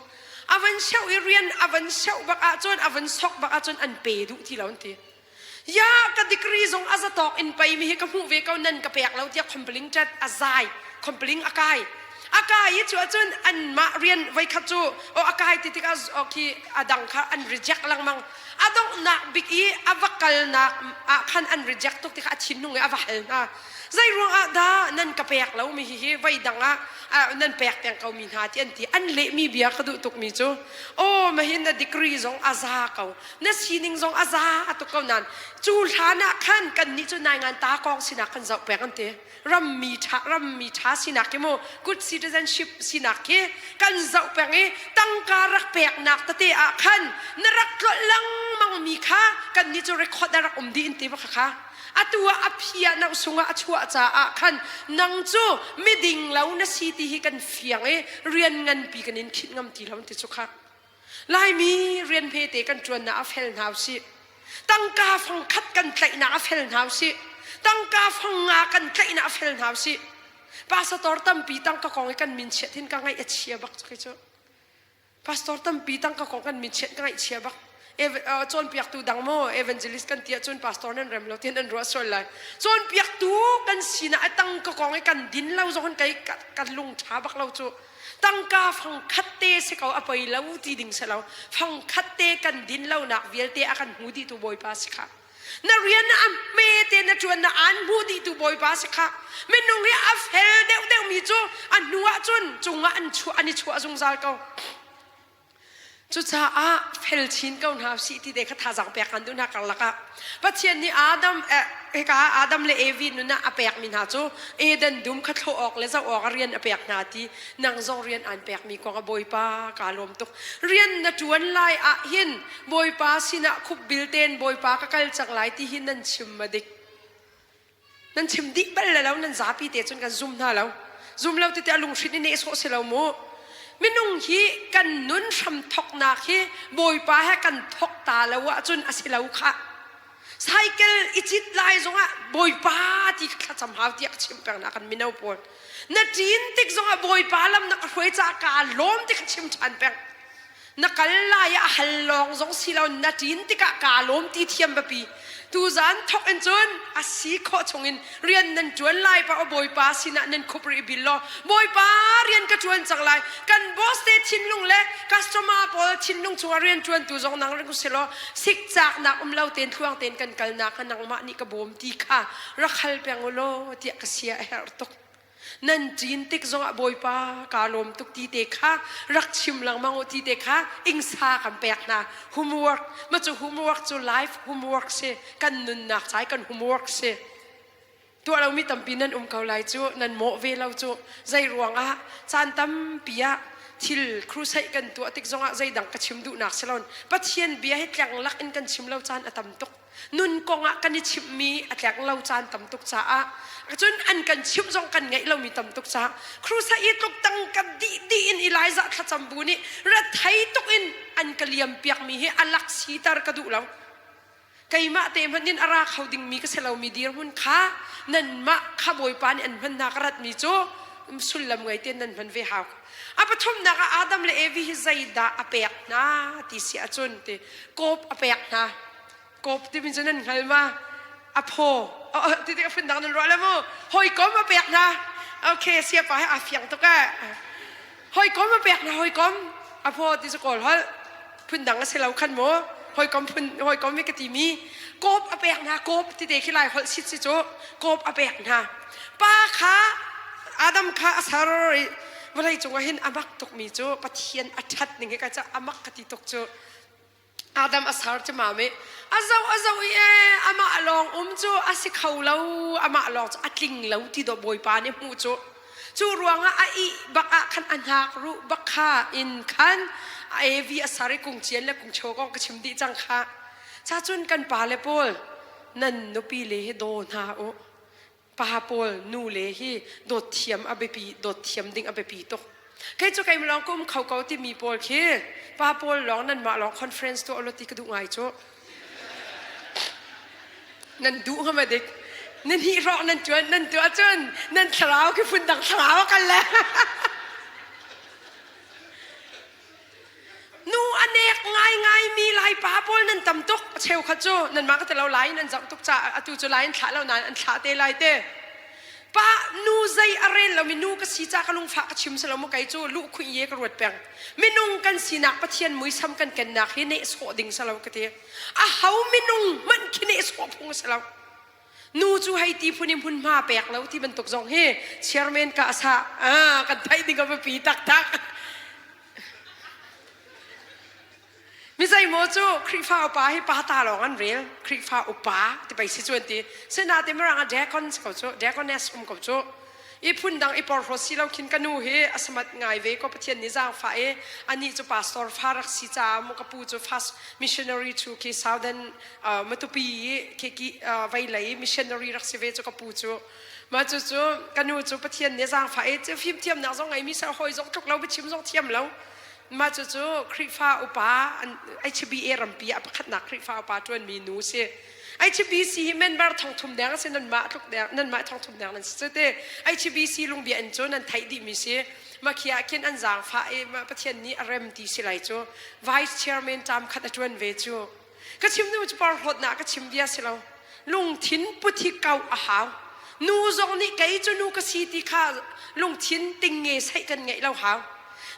A van seuh i rian a van seuh bak ahcun a van sok bak ahcun an pe duh ti lo an ti. Ya ka degree zong a zatawk in pei mi hi ka hmuh ve ko nan ka pek lo tiah complain chat a zai complain a kai a kai i cu ahcun anmah rian voikhat cu o a kai ti tikah khi a dang kha an reject lengmang a donghnak bik i a va kalnak ah khan an reject tuk tikah a thinlung i a va hal hna Zei ruangah dah nan ka pek lo mi hihi voi dang ah nan pek peng ko mi hna ti an ti. An lehmi bia ka duh tuk mi cu aw mahin na degree zong a za ko na sining zong a za tuk ko nain cu hlan ah khan kan nih cu nai ngan ta kong sinak kan zoh peng an ti. Rammi ṭha rammi ṭha sinak khi mu good citizenship sinak khi kan zoh peng i tangka rak peknak tete ah khan na rak tlolh lengmang mi kha kan nih cu record a rak um dih in ti bak kha Atu ah a phi ah nauh sungah a chuah caah khan nang cu miding lo na si ti hi kan fiang i rian nganpi kan in khinh ngam ti lo ti cu kha. Laimi rian hmete kan ṭuannak a fel hna usih. Tangka fang khat kan tlaihnak a fel hna usih. Tangka fang nga kan tlaihnak a fel hna usih. Pastor tampi tangka kong i kan min chiat hin ka ngaih a chia bak cu cu. Pastor tampi tangka kong kan min chiat ka ngaih chia bak. Cawnpiaktu dang maw evangelist kan ti ahcun pastor nan rem lo tian an ruah sual lai. Cawnpiaktu kan sinah a tangka kong i kan din lo zong kai kan lung ṭha bak lo cu. Tangka fang khat te si ko a poi lo ti ding si lo. Fang khat te kan din lonak vialte a kan hmu dihtu Bawipa si kha. Na rian a hme te na ṭuan na aan hmu dihtu Bawipa si kha. Minung hi a fel deuhdeuh mi cu a hnu ah cun cungah an chuah an i chuah zungzal ko. Cucaah fel chin ko hna usih ti te kha thazaang pek kan duh hna karlak ah Pathian nih Adam eh, hika Adam le Evi nun ah a pekmi hna cu Eden dum kha thlawh awk le zoh awk a rian a pek hna ti nang zong rian aan pekmi kong a Bawipa kaa lawm tuk rian na ṭuan lai ah hin Bawipa sinah khupbil ten Bawipa ka kal cang lai ti hi nan chim ma dik Nan chim dih bal le lo nan zapi te cun kan zum hna lo. Zum lo tete a lunghrin i nehsawh si lo mu. Minung hi kan nun hram thoknak hi Bawipa he kan thok ta lo ahcun a si lo khah. Cycle i cit lai zongah Bawipa ti thlacam hau tiah ka chim peng na kan mino pawl. Na ṭin tik zongah Bawipa lam na ka hruai caah kaa lawm ti kha chim ṭhan peng. Na kal lai ah a hal lawng zong si lo na ṭin tikah kaa lawm ti thiam biapi. Tuzaan thawk in cun a si khawh chungin rian nan ṭuan lai pa aw Bawipa sinah nan khup rih bil law Bawipa rian ka ṭuan cang lai kan boss te thinlung le customer pawl thinlung chungah rian ṭuantu zong nang ring si law sikcaknak um lo tein thluang tein kan kalnak kha nangmah nih ka bawm ti kha rak hal peng u law tiah ka sia a herh tuk. Nan ṭin tik zongah Bawipa kaa lawm tuk ti te kha rak chim lengmang u ti te kha ingsa kan pek hna. Homework, mah cu homework cu life homework si. Kan nunnak ca i kan homework si. Tuah lomi tampi nan um ko lai cu, nan mawh ve lo cu. Zei ruangah caan tampi ah thil crusade kan tuah tik zongah zeidang ka chim duhnak si loin Pathian bia hi tleng lak in kan chim lo caan a tam tuk. Nun kong ah kan i chimhmi a tleng lo caan tam tuk caah cun an kan chimh zong kan ngeih lomi tam tuk caah crusade i tluk tang ka dih dih in Elijah thlacam bu nih rethei tuk in an ka liam piakmi hi a lak siter ka duh lo. Keimah te hmanh in a ra kho dingmi ka si lomi dirhmun kha nanmah kha Bawipa nih an hman hna ka ratmi cu sullam ngei tein nan hman ve hau. A pathumnak ah Adam le Evi hi zeidah a pek hna ti si ahcun ti kawp a pek hna. Kawp timi cu nan hngal ma? A phaw. Ti ti a phundang nan ruah le mu. Hawikom a pek hna. Okay, siapa he aa fiang tuk eh. Hawikom a pek hna hawikom. A phaw ti cu kawl holh. Phundang a si lo khan mu. Hawikom phun hawikom i ka timi kawp a pek hna kawp ti te khi lai holh sit si cu kawp a pek hna. Pa kha Adam kha a ser i vawlei cungah hin a mak tukmi cu Pathian a ṭhat ning hi ka ca a mak ka ti tuk cu Adam a ser cu mam i a zoh a zoh i ee amah lawng um cu a si kho lo amah lawng cu a tling lo ti dawh Bawipa nih hmuh cu cu ruangah a ih bak ah khan a hnak ruh bak kha in khan a evi a ser i kung cian le kung chaw kong ka chim dih cang kha cha cun kan pa le pawl nan nupi le hi daw hna u pa pawl nu le hi dawt thiam a biapi dawt thiam ding a biapi tuk kei cu keimah lawng ka um kho ko timi pawl khi pa pawl lawng nanmah lawng conference tuah lo ti ka duh ngai cu nan duh hnga ma dik nan hi rawk nan tuan nan tuah cun nan thlarau khi phun dang thlarau a kal le Nu a nek ngaingaimi Laipa pawl nan tam tuk. A cheukhat cu nanmah ka ti lo lai in an zoh tuk caah atu cu lai in thlah lo nain an thlah te lai te. Pa nu zei a rel lomi nu ka si ca ka lungfah ka chim si lo mu kei cu luh khuih ye ka ruat peng. Minung kan sinak Pathian muisam kan kennak hi nehsawh ding si lo ka ti. A ho minung hmanh khi nehsawh phung si lo. Nu cu hei ti phun in hmunhma pek lo ti bantuk zong hi chairman ka sa ah kan theih ding a biapi taktak. Mi zeimaw cu Khrihfa upa hi pa ta lawng an rel. Khrihfa upa ti pei si cu an ti. Sinain mirang ah deacon si ko cu, deaconess um ko cu. I phundang i porhlawt si lo khin ka nu hi a samat ngai ve ko Pathian nih zaangfah i anih cu pastor fa rak si caah mu ka pu cu first missionary chu khi Southern uh, Matupi i khi ki uh, veilei missionary rak si ve cu ka pu cu mah cu cu ka nu cu Pathian nih zaangfah i fimthiamnak zong ngeimi ser hawi zong tluk lo biachim zong thiam lo. Mah cucu Khrihfa upa HBA rampi ah pakhatnak Khrihfa upa ṭuanmi nu si. HBC hi member thongthum deng a si nanmah tluk deng nanmah thongthum deng nan si cu te. HBC lungbia in cu nan theih dihmi si. Mah khi ah khin an zaangfah i Pathian nih a rem ti si lai cu. Vice chairman term khat a ṭuan ve cu. Ka chim nu cu porhlawtnak ka chim bia si lo. Lungthin put hi kau a hau. Nu zong nih kei cu nu ka si ti kha lungthin ting nge saih kan ngeih lo hau.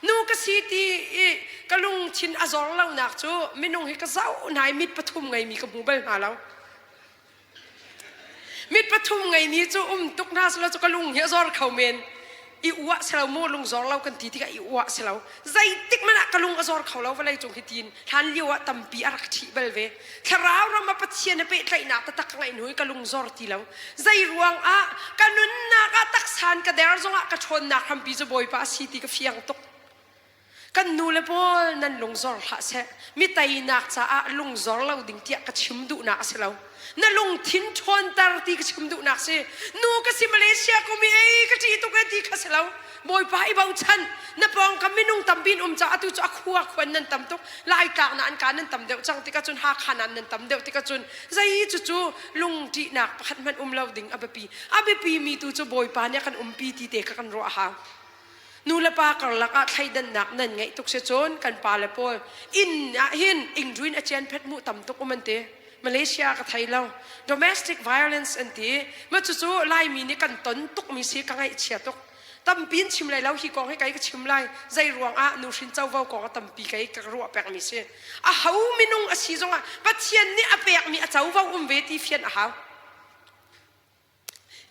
Nu ka si ti i ka lungthin a zor lonak cu minung hi ka zoh hna i mit pathum ngeimi ka hmu bal hna lo. Mit pathum ngeimi cu um tuk hna selaw cu ka lung hi a zor kho men. I uah si lo maw lung zor lo kan ti tikah i uah si lo. Zeitik hmanh ah ka lung a zor kho lo vawlei cung hi tiin hlan lio ah tampi a rak ṭhih bal ve. Thlarau ram ah Pathian a pehtlaihnak taktak ka ngeih hnu i ka lung zor ti lo. Zei ruang ah ka nunnak ah taksan ka der zongah ka ṭhawnnak hrampi cu Bawipa a si ti ka fiang tuk. Kan nu le pawl nan lungzor hlah seh. Mi teinak caah lungzor lo ding tiah ka chim duhnak a si lo. Na lungthin ṭhawnter ti ka chim duhnak si. Nu ka si Malaysia kum i ei ka ṭih tuk e ti kha si lo. Bawipa i bochan. Na pawngkam minung tampi in um caah atu cu a khua khuan nan tam tuk. Laitlak na an ka nan tam deuh cang tikah cun Hakha nan nan tam deuh tikah cun zei cucu lungṭihnak pakhat hmanh um lo ding a biapi. A biapi mi tu cu Bawipa nih a kan umpi ti te kha kan ruah a hau. Nu le pa karlak ah thleidannak nan ngeih tuk si cun kan pa le pawl inn ah hin ingruin a cian phet mu tam tuk um an ti. Malaysia ka thei lo. Domestic violence an ti. Ma cucu Laimi nih kan ton tukmi si ka ngaihchia tuk. Tampi in chim lai lo hi kong hi kei ka chim lai. Zei ruang ah nuhrin covo kong a tampi kei ka ruah pekmi si. A ho minung a si zongah Pathian nih a pekmi a covo um ve ti fian a hau.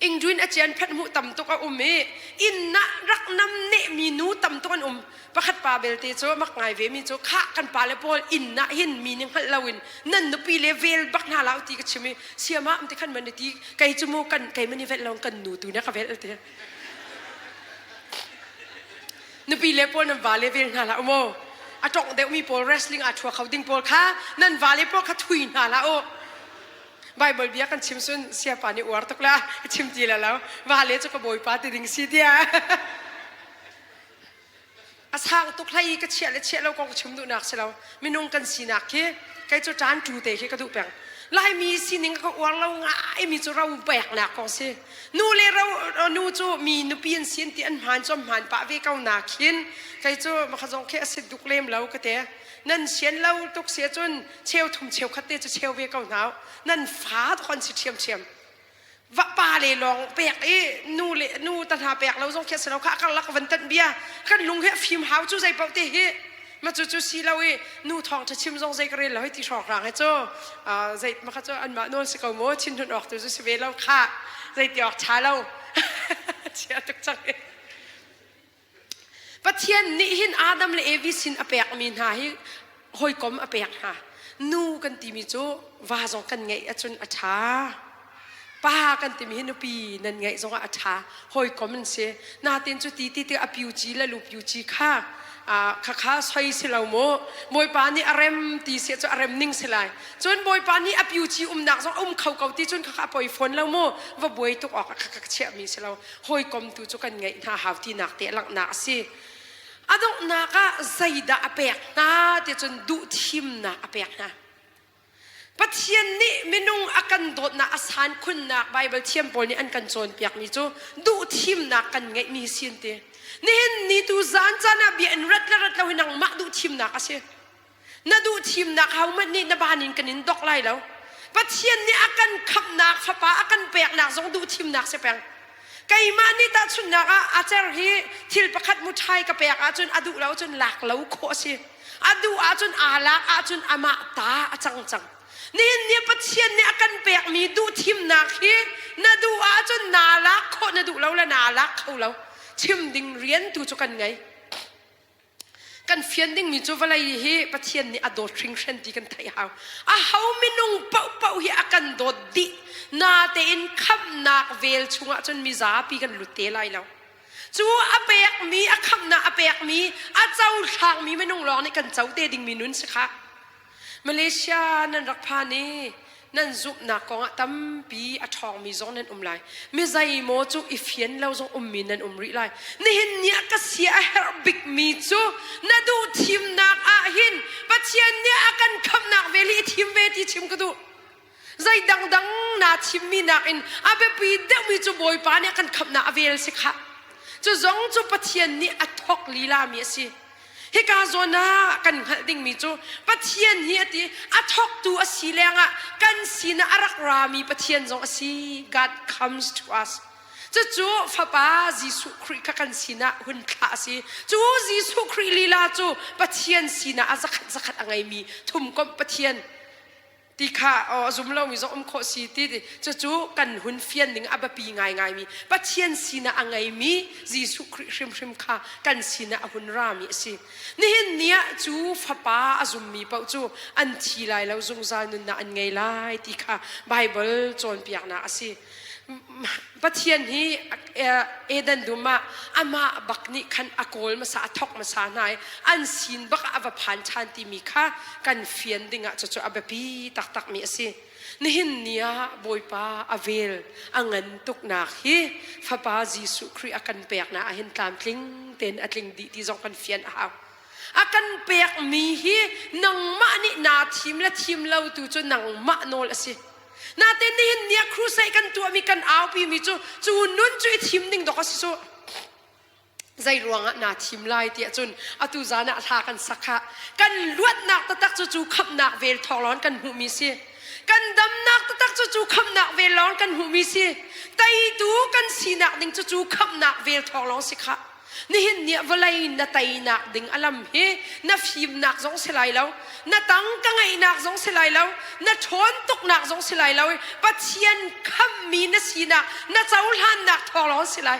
Ingduin a cian phet hmuh tam tuk a um i inn ah rak nam nehmi nu tam tuk an um. Pakhat pa belte cu mak ngai ve mi cu khah kan pa le pawl inn ah hin mi nih hngalh loin nan nupi le vel bak hna la ti ka chim i siama am ti khan man ti kei cu mu kan kei man i velh lo kan nu tu ne ka velh ti. Nupi le pawl nan va le vel hna hlah u mu. A tongh deuhmi pawl wrestling aa thua kho ding pawl kha nan va le pawl kha thui hna hlah u. Bible bia kan chim sun siapa nih uar tuk la chim ti la lo va le cu ka bawipa ti ding si tia a sang tuk hlei ka chiah le chiah lo kong chim duhnak si lo minung kan sinak khi kei cu ṭan tu te khi ka duh peng Laimi sining ka uar lo ngai mi cu ro peknak kong si nu le ro nu cu mi nupi an sin ti an hmaan cu hmaan pah ve ko na khin kei cu makha zong khi a sit duk lem lo ka te nan sian lo tuk si cun cheu thum cheu khat te cu cheu ve ko hna nan fa tuk an si ṭhiamṭhiam va pa le lawng pek i nu le nu ta hna pek lo zong khi a si lo kha karlak van tanh bia kan lung hi a fim hau cu zei paoh te hi ma cu cu si lo i nu thawng ṭha chim zong zei ka rel lo hi ti hrawng hrang he cu zei ma kha cu anmah nawl si ko mu thin hun awk tu cu si ve lo kha zei ti awk ṭha lo chia tuk cang Pathian nih hin Adam le Evi sin a pekmi hna hi hawikom a pek hna. Nu kan timi cu va zong kan ngeih ahcun a ṭha. Pa kan timi hi nupi nan ngeih zongah a ṭha. Hawikom an si. Natin cu ti ti tik a piuci le lu piuci kha khakha soi si lo mu. Bawipa nih a rem ti si cu a rem ning si lai. Cun Bawipa nih a piuci umnak zong a um kho ko ti cun khakha a poi fawn lo mu. Va buai tuk awk ah khakha chiahmi si lo. Hawikom tu cu kan ngeih hna hau tinak te langhnak a si. A donghnak ah zeidah a pek hna ti cun duhthimnak a pek hna. Pathian nih minung a kan dawtnak a san khunnak Baibal thiam pawl nih an kan cawnpiakmi cu duhthimnak kan ngeihmi si an ti. Nihin ni tu zan caan ah bia in rat le rat lo hi nangmah duhthimnak a si. Na duhthimnak hohmanh nih na ban in kan in dok lai lo. Pathian nih a kan khamhnak fapa a kan peknak zong duhthimnak si peng. Keimah nih tahchunhnak ah a cer hi thil pakhat muṭhai ka pek ahcun a duh lo cun lak lo khawh a si. A duh ahcun aa lak ahcun amah ta a cang cang. Nihin ni Pathian nih a kan pekmi duhthimnak hi na duh ahcun naa lak khawh na duh lo le naa lak kho lo. Chim ding rian tu cu kan ngei. Kan fian dingmi cu vawlei hi Pathian nih a dawt hringhran ti kan theih hau. Aho minung paohpaoh hi a kan dawt dih. Natein khamhnak vel chungah cun mizapi kan lut te lai lo. Cu a pekmi, a khamhnak a pekmi, a cohlangmi minung lawng nih kan co te dingmi nun si kha. Malaysia nan rak phan i. Nan zumhnak kongah tampi a ṭhawngmi zong nan um lai. Mi zeimaw cu i fian lo zong ummi nan um rih lai. Nihin ni ah ka sia a herh bikmi cu na duh thimnak ah hin Pathian nih a kan khamhnak vel hi i thim ve ti chim ka duh. Zei dangdang naa thimmi nakin a biapi deuhmi cu Bawipa nih a kan khamhnak a vel si khah. Cu zong cu Pathian nih a thawk lilami a si. Hika zawn ah kan hngalh dingmi cu Pathian hi a ti a thawktu a si lengah kan sinah a rak rami Pathian zong a si. God comes to us. Cucu Fapa Jesuh Khrih kha kan sinah hun thlah a si. Cu Jesuh Khrih lila cu Pathian sinah a zakhat zakhat a ngeimi thumkomh Pathian ti kha a zum lomi zong um khawh si ti cucu kan hun fian ding a biapi ngaingaimi Pathian sinah a ngeimi Jesuh Khrih hrimhrim kha kan sinah a hun rami a si. Nihin ni ah cu fapa a zummi paoh cu an thi lai lo zungzal nunnak an ngei lai ti kha Baibal cawnpiaknak a si. Pathian hi Eden dum ah amah bak nih khan a kawl hmasa a thawk hmasa hna i an sin bak ah a va phan ṭhan timi kha kan fian dingah cucu a biapi taktakmi a si. Nihin ni ah Bawipa a vel a ngan tuknak hi Fapa Jesuh Khrih a kan peknak ah hin tlamtling tein a tling dih ti zong kan fian a hau. A kan pekmi hi nangmah nih naa thim le thim lo tu cu nangmah nawl a si. Natein nihin ni ah crusade kan tuahmi kan aupimi cu cu nun cu i thim ding dok a si cu. Zei ruangah naa thim lai tiah cun atu zan ah hla kan sak kha kan luatnak taktak cu cu khamhnak vel thawng lawng kan hmuhmi si. Kan damnak taktak cu cu khamhnak vel lawng kan hmuhmi si. Teitu kan sinak ding cu cu khamhnak vel thawng lawng si khah. Nihin ni ah vawlei na teinak ding a lam hi na fimnak zong si lai lo, na tang ka ngeihnak zong si lai lo, na ṭhawn tuknak zong si lai lo i Pathian khamhmi na sinak, na cohlannak thawng lawng si lai.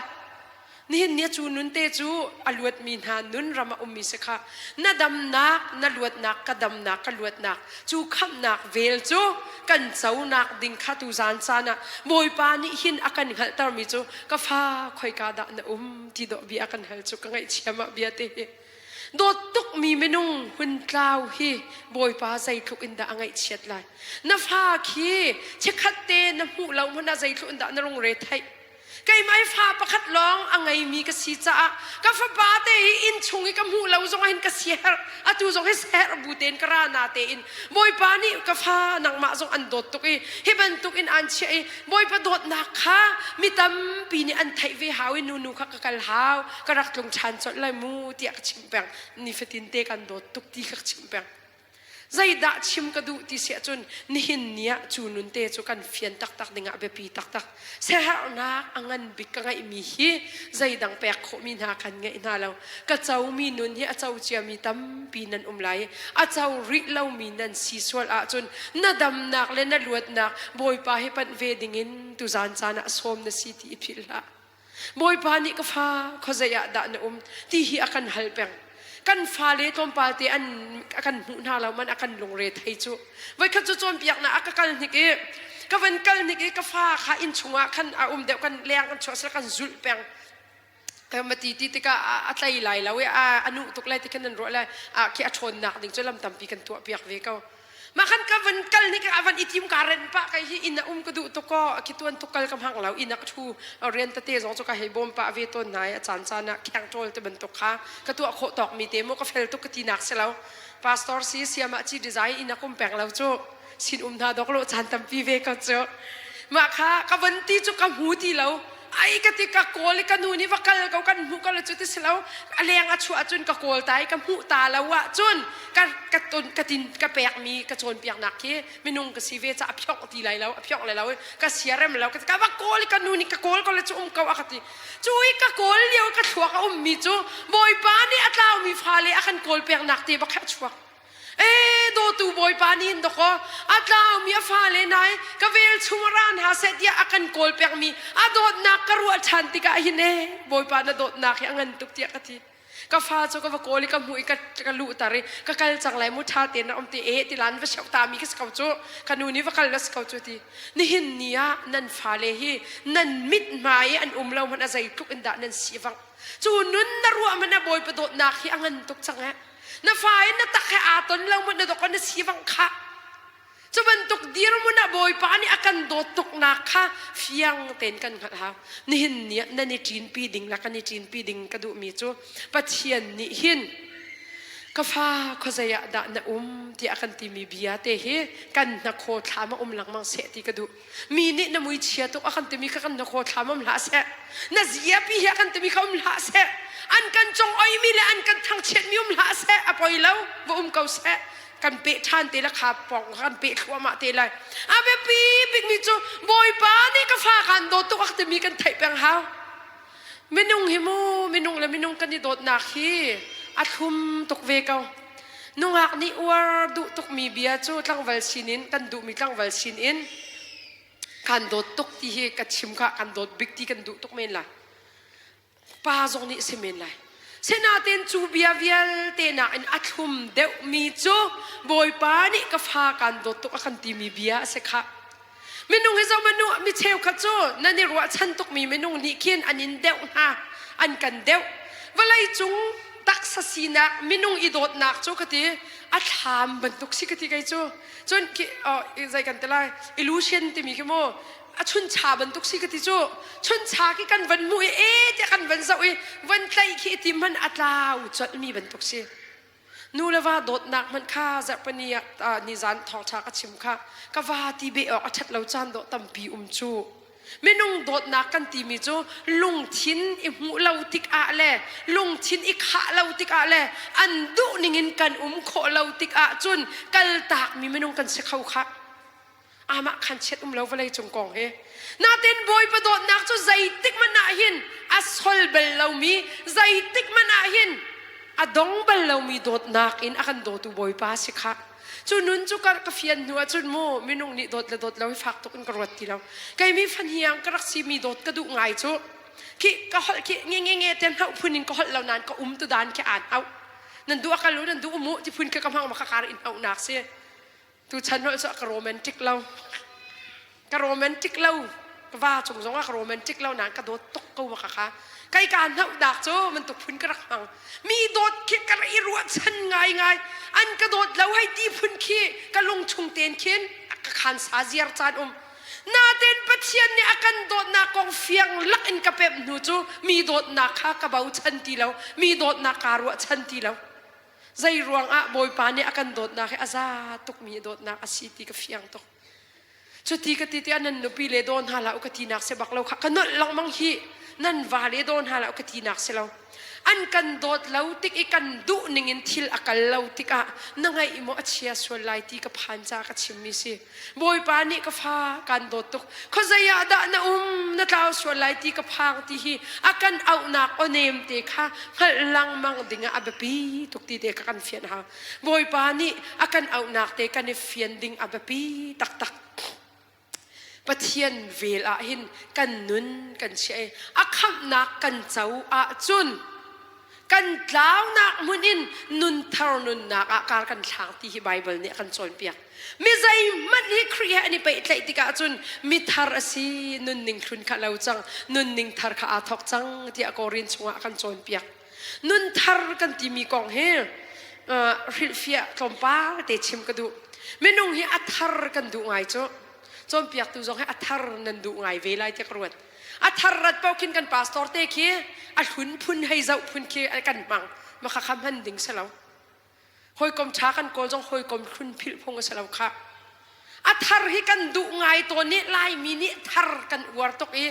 Nihin ni cu nun te cu a luatmi hna nun ram a ummi si kha na damnak, na luatnak, ka damnak, ka luatnak cu khamhnak vel cu kan conak ding kha tu zan caan ah Bawipa nih hin a kan hngalhtermi cu ka fa khoika dah na um ti dawh bia kan hal cu ka ngaihchia mah bia te hi dawt tukmi minung hun tlau hi Bawipa zeitluk in dah a ngaihchiat lai na fa khi chikkhat te na hmuh lo hmanh ah zeitluk in dah na lungre theih Keimah hi fa pakhat lawng a ngeimi ka si caah ka fapa te hi inn chung i ka hmuh lo zong ah hin ka siaherh atu zong hi siaherh bu tein ka ra na tein Bawipa nih ka fa nangmah zong an dawt tuk i hi bantuk in aan chiah i Bawipa dawtnak kha mi tampi nih an theih ve hau i nunu kha ka kal hau ka rak tlung ṭhan colh lai mu tiah ka chimh peng nifatin te kan dawt tuk ti kha ka chimh peng Zeidah chim ka duh ti si ahcun nihin ni ah cu nun te cu kan fian taktak dingah biapi taktak. Siaherhnak a ngan bik ka ngeihmi hi zeidang pek khawhmi hna kan ngeih hna lo. Ka comi nun hi a co ciami tampi nan um lai i a co rih lomi nan si sual ahcun na damnak le na luatnak Bawipa hi panh ve dingin tuzaan caan ah sawm na si ti i philh hlah. Bawipa nih ka fa khuazei ah dah na um ti hi a kan hal peng. Kan fale tlawmpal te an a kan hmuh hna lo man a kan lungre thei cu. Voikhat cu cawnpiaknak a ka kal hnik i ka van kal hnik i ka fa kha inn chungah khan a um deuh kan leng kan chuah sel kan zulh peng. Ma ti ti tikah a tlei lai lo i a nuh tuk lai ti khan nan ruah lai a khi a ṭhawnnak ding cu lam tampi kan tuah piak ve ko. Mah khan ka van kal nih ka van i tim ka ren pah kai hi inn a um ka duh tuk ko khi tuan tuk kal ka hmang lo inn a ka thu rian tete zong cu ka hei bawm pah ve tawn hna i a caan caan ah kheng ṭawl te bantuk kha ka tuah khawh tawk mi te mu ka fel tuk ka ti nak si lo pastor si siamah ci design inn a kum peng lo cu sin um hna dok lo caan tampi ve ko cu mah kha ka van ti cu ka hmu ti lo ai ka ti ka kawl i ka nu nih va kal ko kan hmuh ko cu ti si lo a leng a chuah cun ka kawl ta i ka hmuh ta lo ah cun ka ka ton ka tin ka pek mi ka cawnpiaknak khi minung ka si ve ca a phiok ti lai lo a phiok lai lo ka siarem lo ka ka va kawl i ka nu nih ka kawl ko le cu um ko a ka ti cu i ka kawl lio ka thluak a um mi cu bawipa nih a tlau mi fale a kan kawl peknak te bak a chuak Ee dawtu Bawipa nih hin dawkaw a tlaumi a fale nai ka velchum ra hna seh tiah a kan kawl pekmi a dawtnak ka ruah ṭhan tikah hin ee Bawipa na dawtnak hi a ngan tuk tiah ka ti. Ka fa cu ka va kawl i ka hmuh i ka, ka luhter i ka kal cang lai mu ṭha tein rak um ti ee ti lan va sioh ta mi ka si ko cu ka nu nih va kal na si ko cu ti. Nihin ni ah nan fale hi nan mit hmai i an um lo hmanh a zeitluk in dah nan si vang. Cu nun na ruah hmanh ah Bawipa dawtnak hi a ngan tuk cang ee. Na fa in na tak he aa ton lo maw na dok na si vang khah. Cu bantuk. bantuk dirhmun ah Bawipa nih a kan dawt tuknak kha fiang tein kan hngalh hau. Nihin ni ah nan i ṭinpi ding le kan i ṭinpi ding ka duhmi cu Pathian nih hin ka fa khuazei ah dah na um tiah a kan timi bia te hi kan hnakhaw thlam ah um lengmang seh ti ka duh. Mi nih na mui chia tuk a kan timi kha kan hnakhaw thlam um hlah seh. Na ziapi hi a kan timi kha um hlah seh. An kan cong oimi le an kan thangchiatmi um hlah seh. A poi lo, va um ko seh. Kan peh ṭhan te le kha pong kan peh thluahmah te lai. A biapi bikmi cu Bawipa nih ka fa kaan dawt tuk a timi kan theih peng hau. Minung hi mu minung le minung kan i dawtnak hi a thlum tuk ve ko. Nungak nih uar duh tukmi bia cu tlangval sinin kan duhmi tlangval sinin kan dawt tuk ti hi ka chim kha kan dawt bik ti kan duh tuk men lai. Pa zong nih si men lai. Sinain cu bia vialte nakin a thlum deuhmi cu Bawipa nih ka fa kan dawt tuk a kan timi bia a si khah. Minung hi zoh nu mi cheukhat cu nan i ruahchan tukmi minung nih khin an in deuh hna, an kan deuh. Vawlei cung taksa sinak minung i dawtnak cu ka ti a thlam bantuk si ka ti kei cu. Cun khi zei kan ti lai illusion timi khi mu a chuncha bantuk si ka ti cu. Chuncha khi kan van hmuh i e tiah kan van zoh i van tlaih khi i tim hman a tlau colhmi bantuk si. Nu le va dawtnak hmanh kha zarhpini ah nizan thawngṭha ka chim kha ka va ti beh awk a ṭhat lo caan dawh tampi um cu. Minung dawtnak kan timi cu lungthin i hmuh lo tikah le lungthin i khah lo tikah le an duh ningin kan um khawh lo tikah cun kaltakmi minung kan si kho khah. Amah khan chiat um lo vawlei cung kong hi. Natin Bawipa dawtnak cu zeitik hmanh ah hin a sol bal lomi, zeitik hmanh ah hin a dong bal lomi dawtnak in a kan dawtu Bawipa si kha. Cu nun cu ka, ka fian hnu ahcun mu minung nih dawt le dawt lo hi fak tuk in ka ruat ti lo. Kei mi fahniang ka rak simi dawt ka duh ngai cu khi ka holh khi nge nge nge te hnauh phun in ka holh lo nain ka um tu dan khi aan hauh. Nan duh a kal u nan duh um u ti phun khi ka hmang ma ka kar in hauhnak si. Tuchan holh cu ka romantic lo. Ka romantic lo. Ka va cung zong ah ka romantic lo nain ka dawt tuk ko ma ka kha. Kai ka hnauhnak cu bantuk phun ka rak hmang. Mi dawt khi ka rak i ruahchan ngaingai. An ka dawt lo hei ti phun khi ka lungchung ten khin ka khan sa ziar caan um. Natin Pathian nih a kan dawtnak kong fiang lak in ka pemh hnu cu mi dawtnak kha ka bochan ti lo. Mi dawtnak kaa ruahchan ti lo. Zei ruangah Bawipa nih a kan dawtnak hi a za tukmi dawtnak a si ti ka fiang tuk. Cuti ka ti tiah nan nupi le daw hna hlah u ka tinak si bak lo kha ka nolh lengmang hi nan va le daw hna hlah u ka tinak si lo. An kan dawt lo tik i kan duh ning in thil a kal lo tikah na ngaih maw a chia sual lai ti ka phan ca ka chimmi si. Bawipa nih ka fa kan dawt tuk. Khuazei ah dah na um, na tlau sual lai ti ka phang ti hi a kan auhnak awnem te kha hngalh lengmang ding ah a biapi tuk ti te kha kan fian hau. Bawipa nih a kan auhnak te kan i fian ding a biapi taktak. Pathian vel ah hin kan nun kan chiah i a khamhnak kan co ahcun kan tlaunak hmun in nunthar nunnak ah kar kan thlang ti hi Baibal nih a kan cawnpiak. Mi zeihmanh hi Khrih he an i pehtlaih tikah cun mithar a si, nunning hlun kha lo cang, nunning thar kha aa thawk cang tiah Korin chungah a kan cawnpiak. Nunthar kan timi kong hi uh, hrilhfiah tlawmpal te chim ka duh. Minung hi a thar kan duh ngai cu. Cawnpiaktu zong hi a thar nan duh ngai ve lai tiah ka ruat. A thar rat paoh khin kan pastor te khi a hlun phun hei zoh phun khi kan hmang. Ma kha kha hman ding si lo. Hawikom ṭha kan kawl zong hawikom hlun philh phung a si lo khah. A thar hi kan duh ngai tawn i Laimi nih thar kan uar tuk i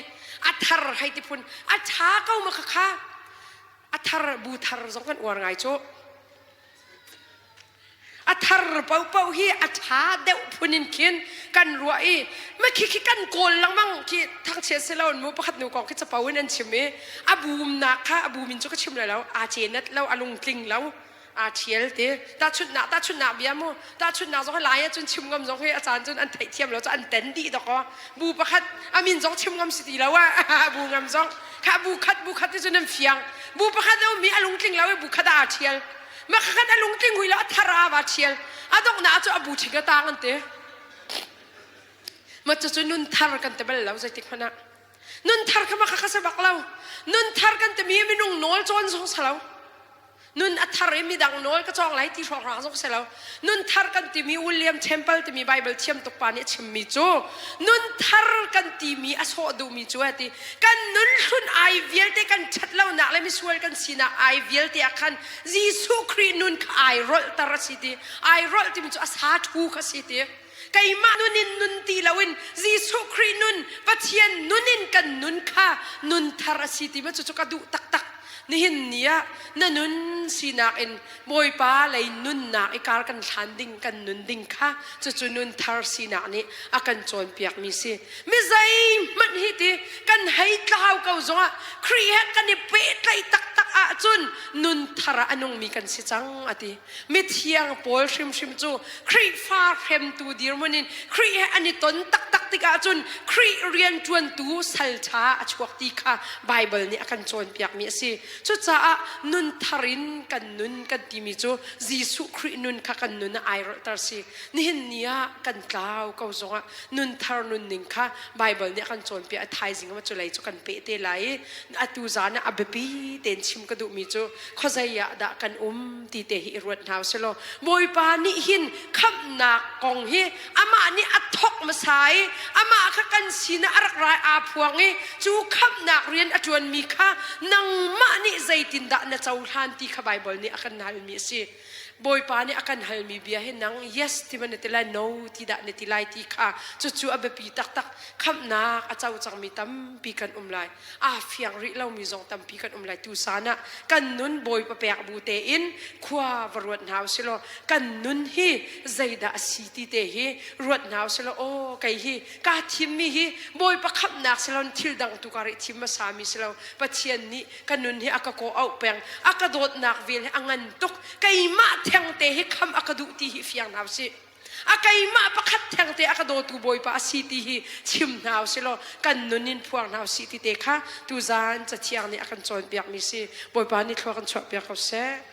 a thar hei ti phun a ṭha ko ma kha kha a thar bu thar zong kan uar ngai cu. A thar paohpaoh hi a ṭha deuh phun in khin kan ruah i ma khi khi kan kawl lengmang khi thangchiat si lo mu pakhat nu kong khi capo in an chim i a bumnak kha a bum in cu ka chim lai lo aa cenat lo a lungtling lo aa ṭhial ti tahchunhnak tahchunhnak bia mu tahchunhnak zong lai ahcun chim ngam zong hi a caan cun an theihthiam lo cu an ten dih dok aw bu pakhat a min zong chim ngam si ti lo ah bu ngam zong kha bu khat bu khat ti cun an fiang bu pakhat a ummi a lungtling lo i bu khat ah aa ṭhial ma khat a lungtling hui lo a thar a va ṭhial a donghnak cu a bu ṭhing a tang an ti ma cucu nun thar kan ti bal lo zeitik hmanh ah nun thar kha ma kha ka si bak lo nun thar kan timi minung nawl cawn zong si lo. Nun a thar i midang nawl ka cawng lai ti hrawnghrang zong si lo. Nun thar kan timi William Temple timi Bible thiam tuk pa nih a chimmi cu nun thar kan timi a sawh duhmi cu a ti. Kan nun hlun ai vialte kan ṭhat lonak le misual kan sinak ai vialte ah khan Jesuh Khrih nun kha ai rolhter a si ti. Ai rolh timi cu a sa ṭhu kha si ti. Keimah nun in nun ti loin Jesuh Khrih nun, Pathian nun in kan nun kha nun thar a si ti ma cucu ka duh taktak. Nihin ni ah na nun sinak in Bawipa lei nunnak i kar kan hlan ding kan nun ding kha cucu nun thar sinak nih a kan cawnpiakmi si. Mi zeihmanh hi ti kan hei tlau ko zongah Khrih he kan i pehtlaih taktak ahcun nun thar ah a nungmi kan si cang a ti. Mithiang pawl hrimhrim cu Khrihfa hremtu dirhmun in Khrih he an i ton taktak tikah cun Khrih rianṭuantu salṭha a chuak ti kha Baibal nih a kan cawnpiakmi a si. Cucaah nun thar in kan nun kan timi cu Jesuh Khrih nun kha kan nun ah ai rolhter si. Nihin ni ah kan tlau ko zongah nun thar nunning kha Baibal nih a kan cawnpiak. A thaizing ah cu lei cu kan peh te lai i atu zan ah a biapi tein chim ka duhmi cu khuazei ah dah kan um ti te hi i ruat hna usih law Bawipa nih hin khamhnak kong hi amah nih a thawk hmasa i amah kha kan sinah a rak rai aa phuang i cu khamhnak rian a ṭuanmi kha nangmah nih zeitindah na cohlan ti kha Baibal nih a kan halmi a si. Bawipa nih a kan halmi bia hi nang yes ti ma na ti lai no ti dah na ti lai ti kha cucu a biapi taktak khamhnak a co cangmi tampi kan um lai. Aa fiang rih lomi zong tampi kan um lai. Tusan ah kan nun Bawipa pek bu tein khua va ruat hna usih law kan nun hi zeidah a si ti te hi ruat hna usih law aw kei hi kaa thimmi hi Bawipa khamhnak si lo thil dang tu ka rih thim hmasa mi si lo Pathian nih ka nun hi a ka kaw auh peng a ka dawtnak vel hi a ngan tuk keimah thengte hi kham a ka duh ti hi fiang hna usih a keimah pakhat thengte a ka dawtu Bawipa a si ti hi chim hna usih law kan nun in phuang hna usih ti te kha tuzan cathiang nih a kan cawnpiakmi si Bawipa nih thlua kan chuahpiak ko seh.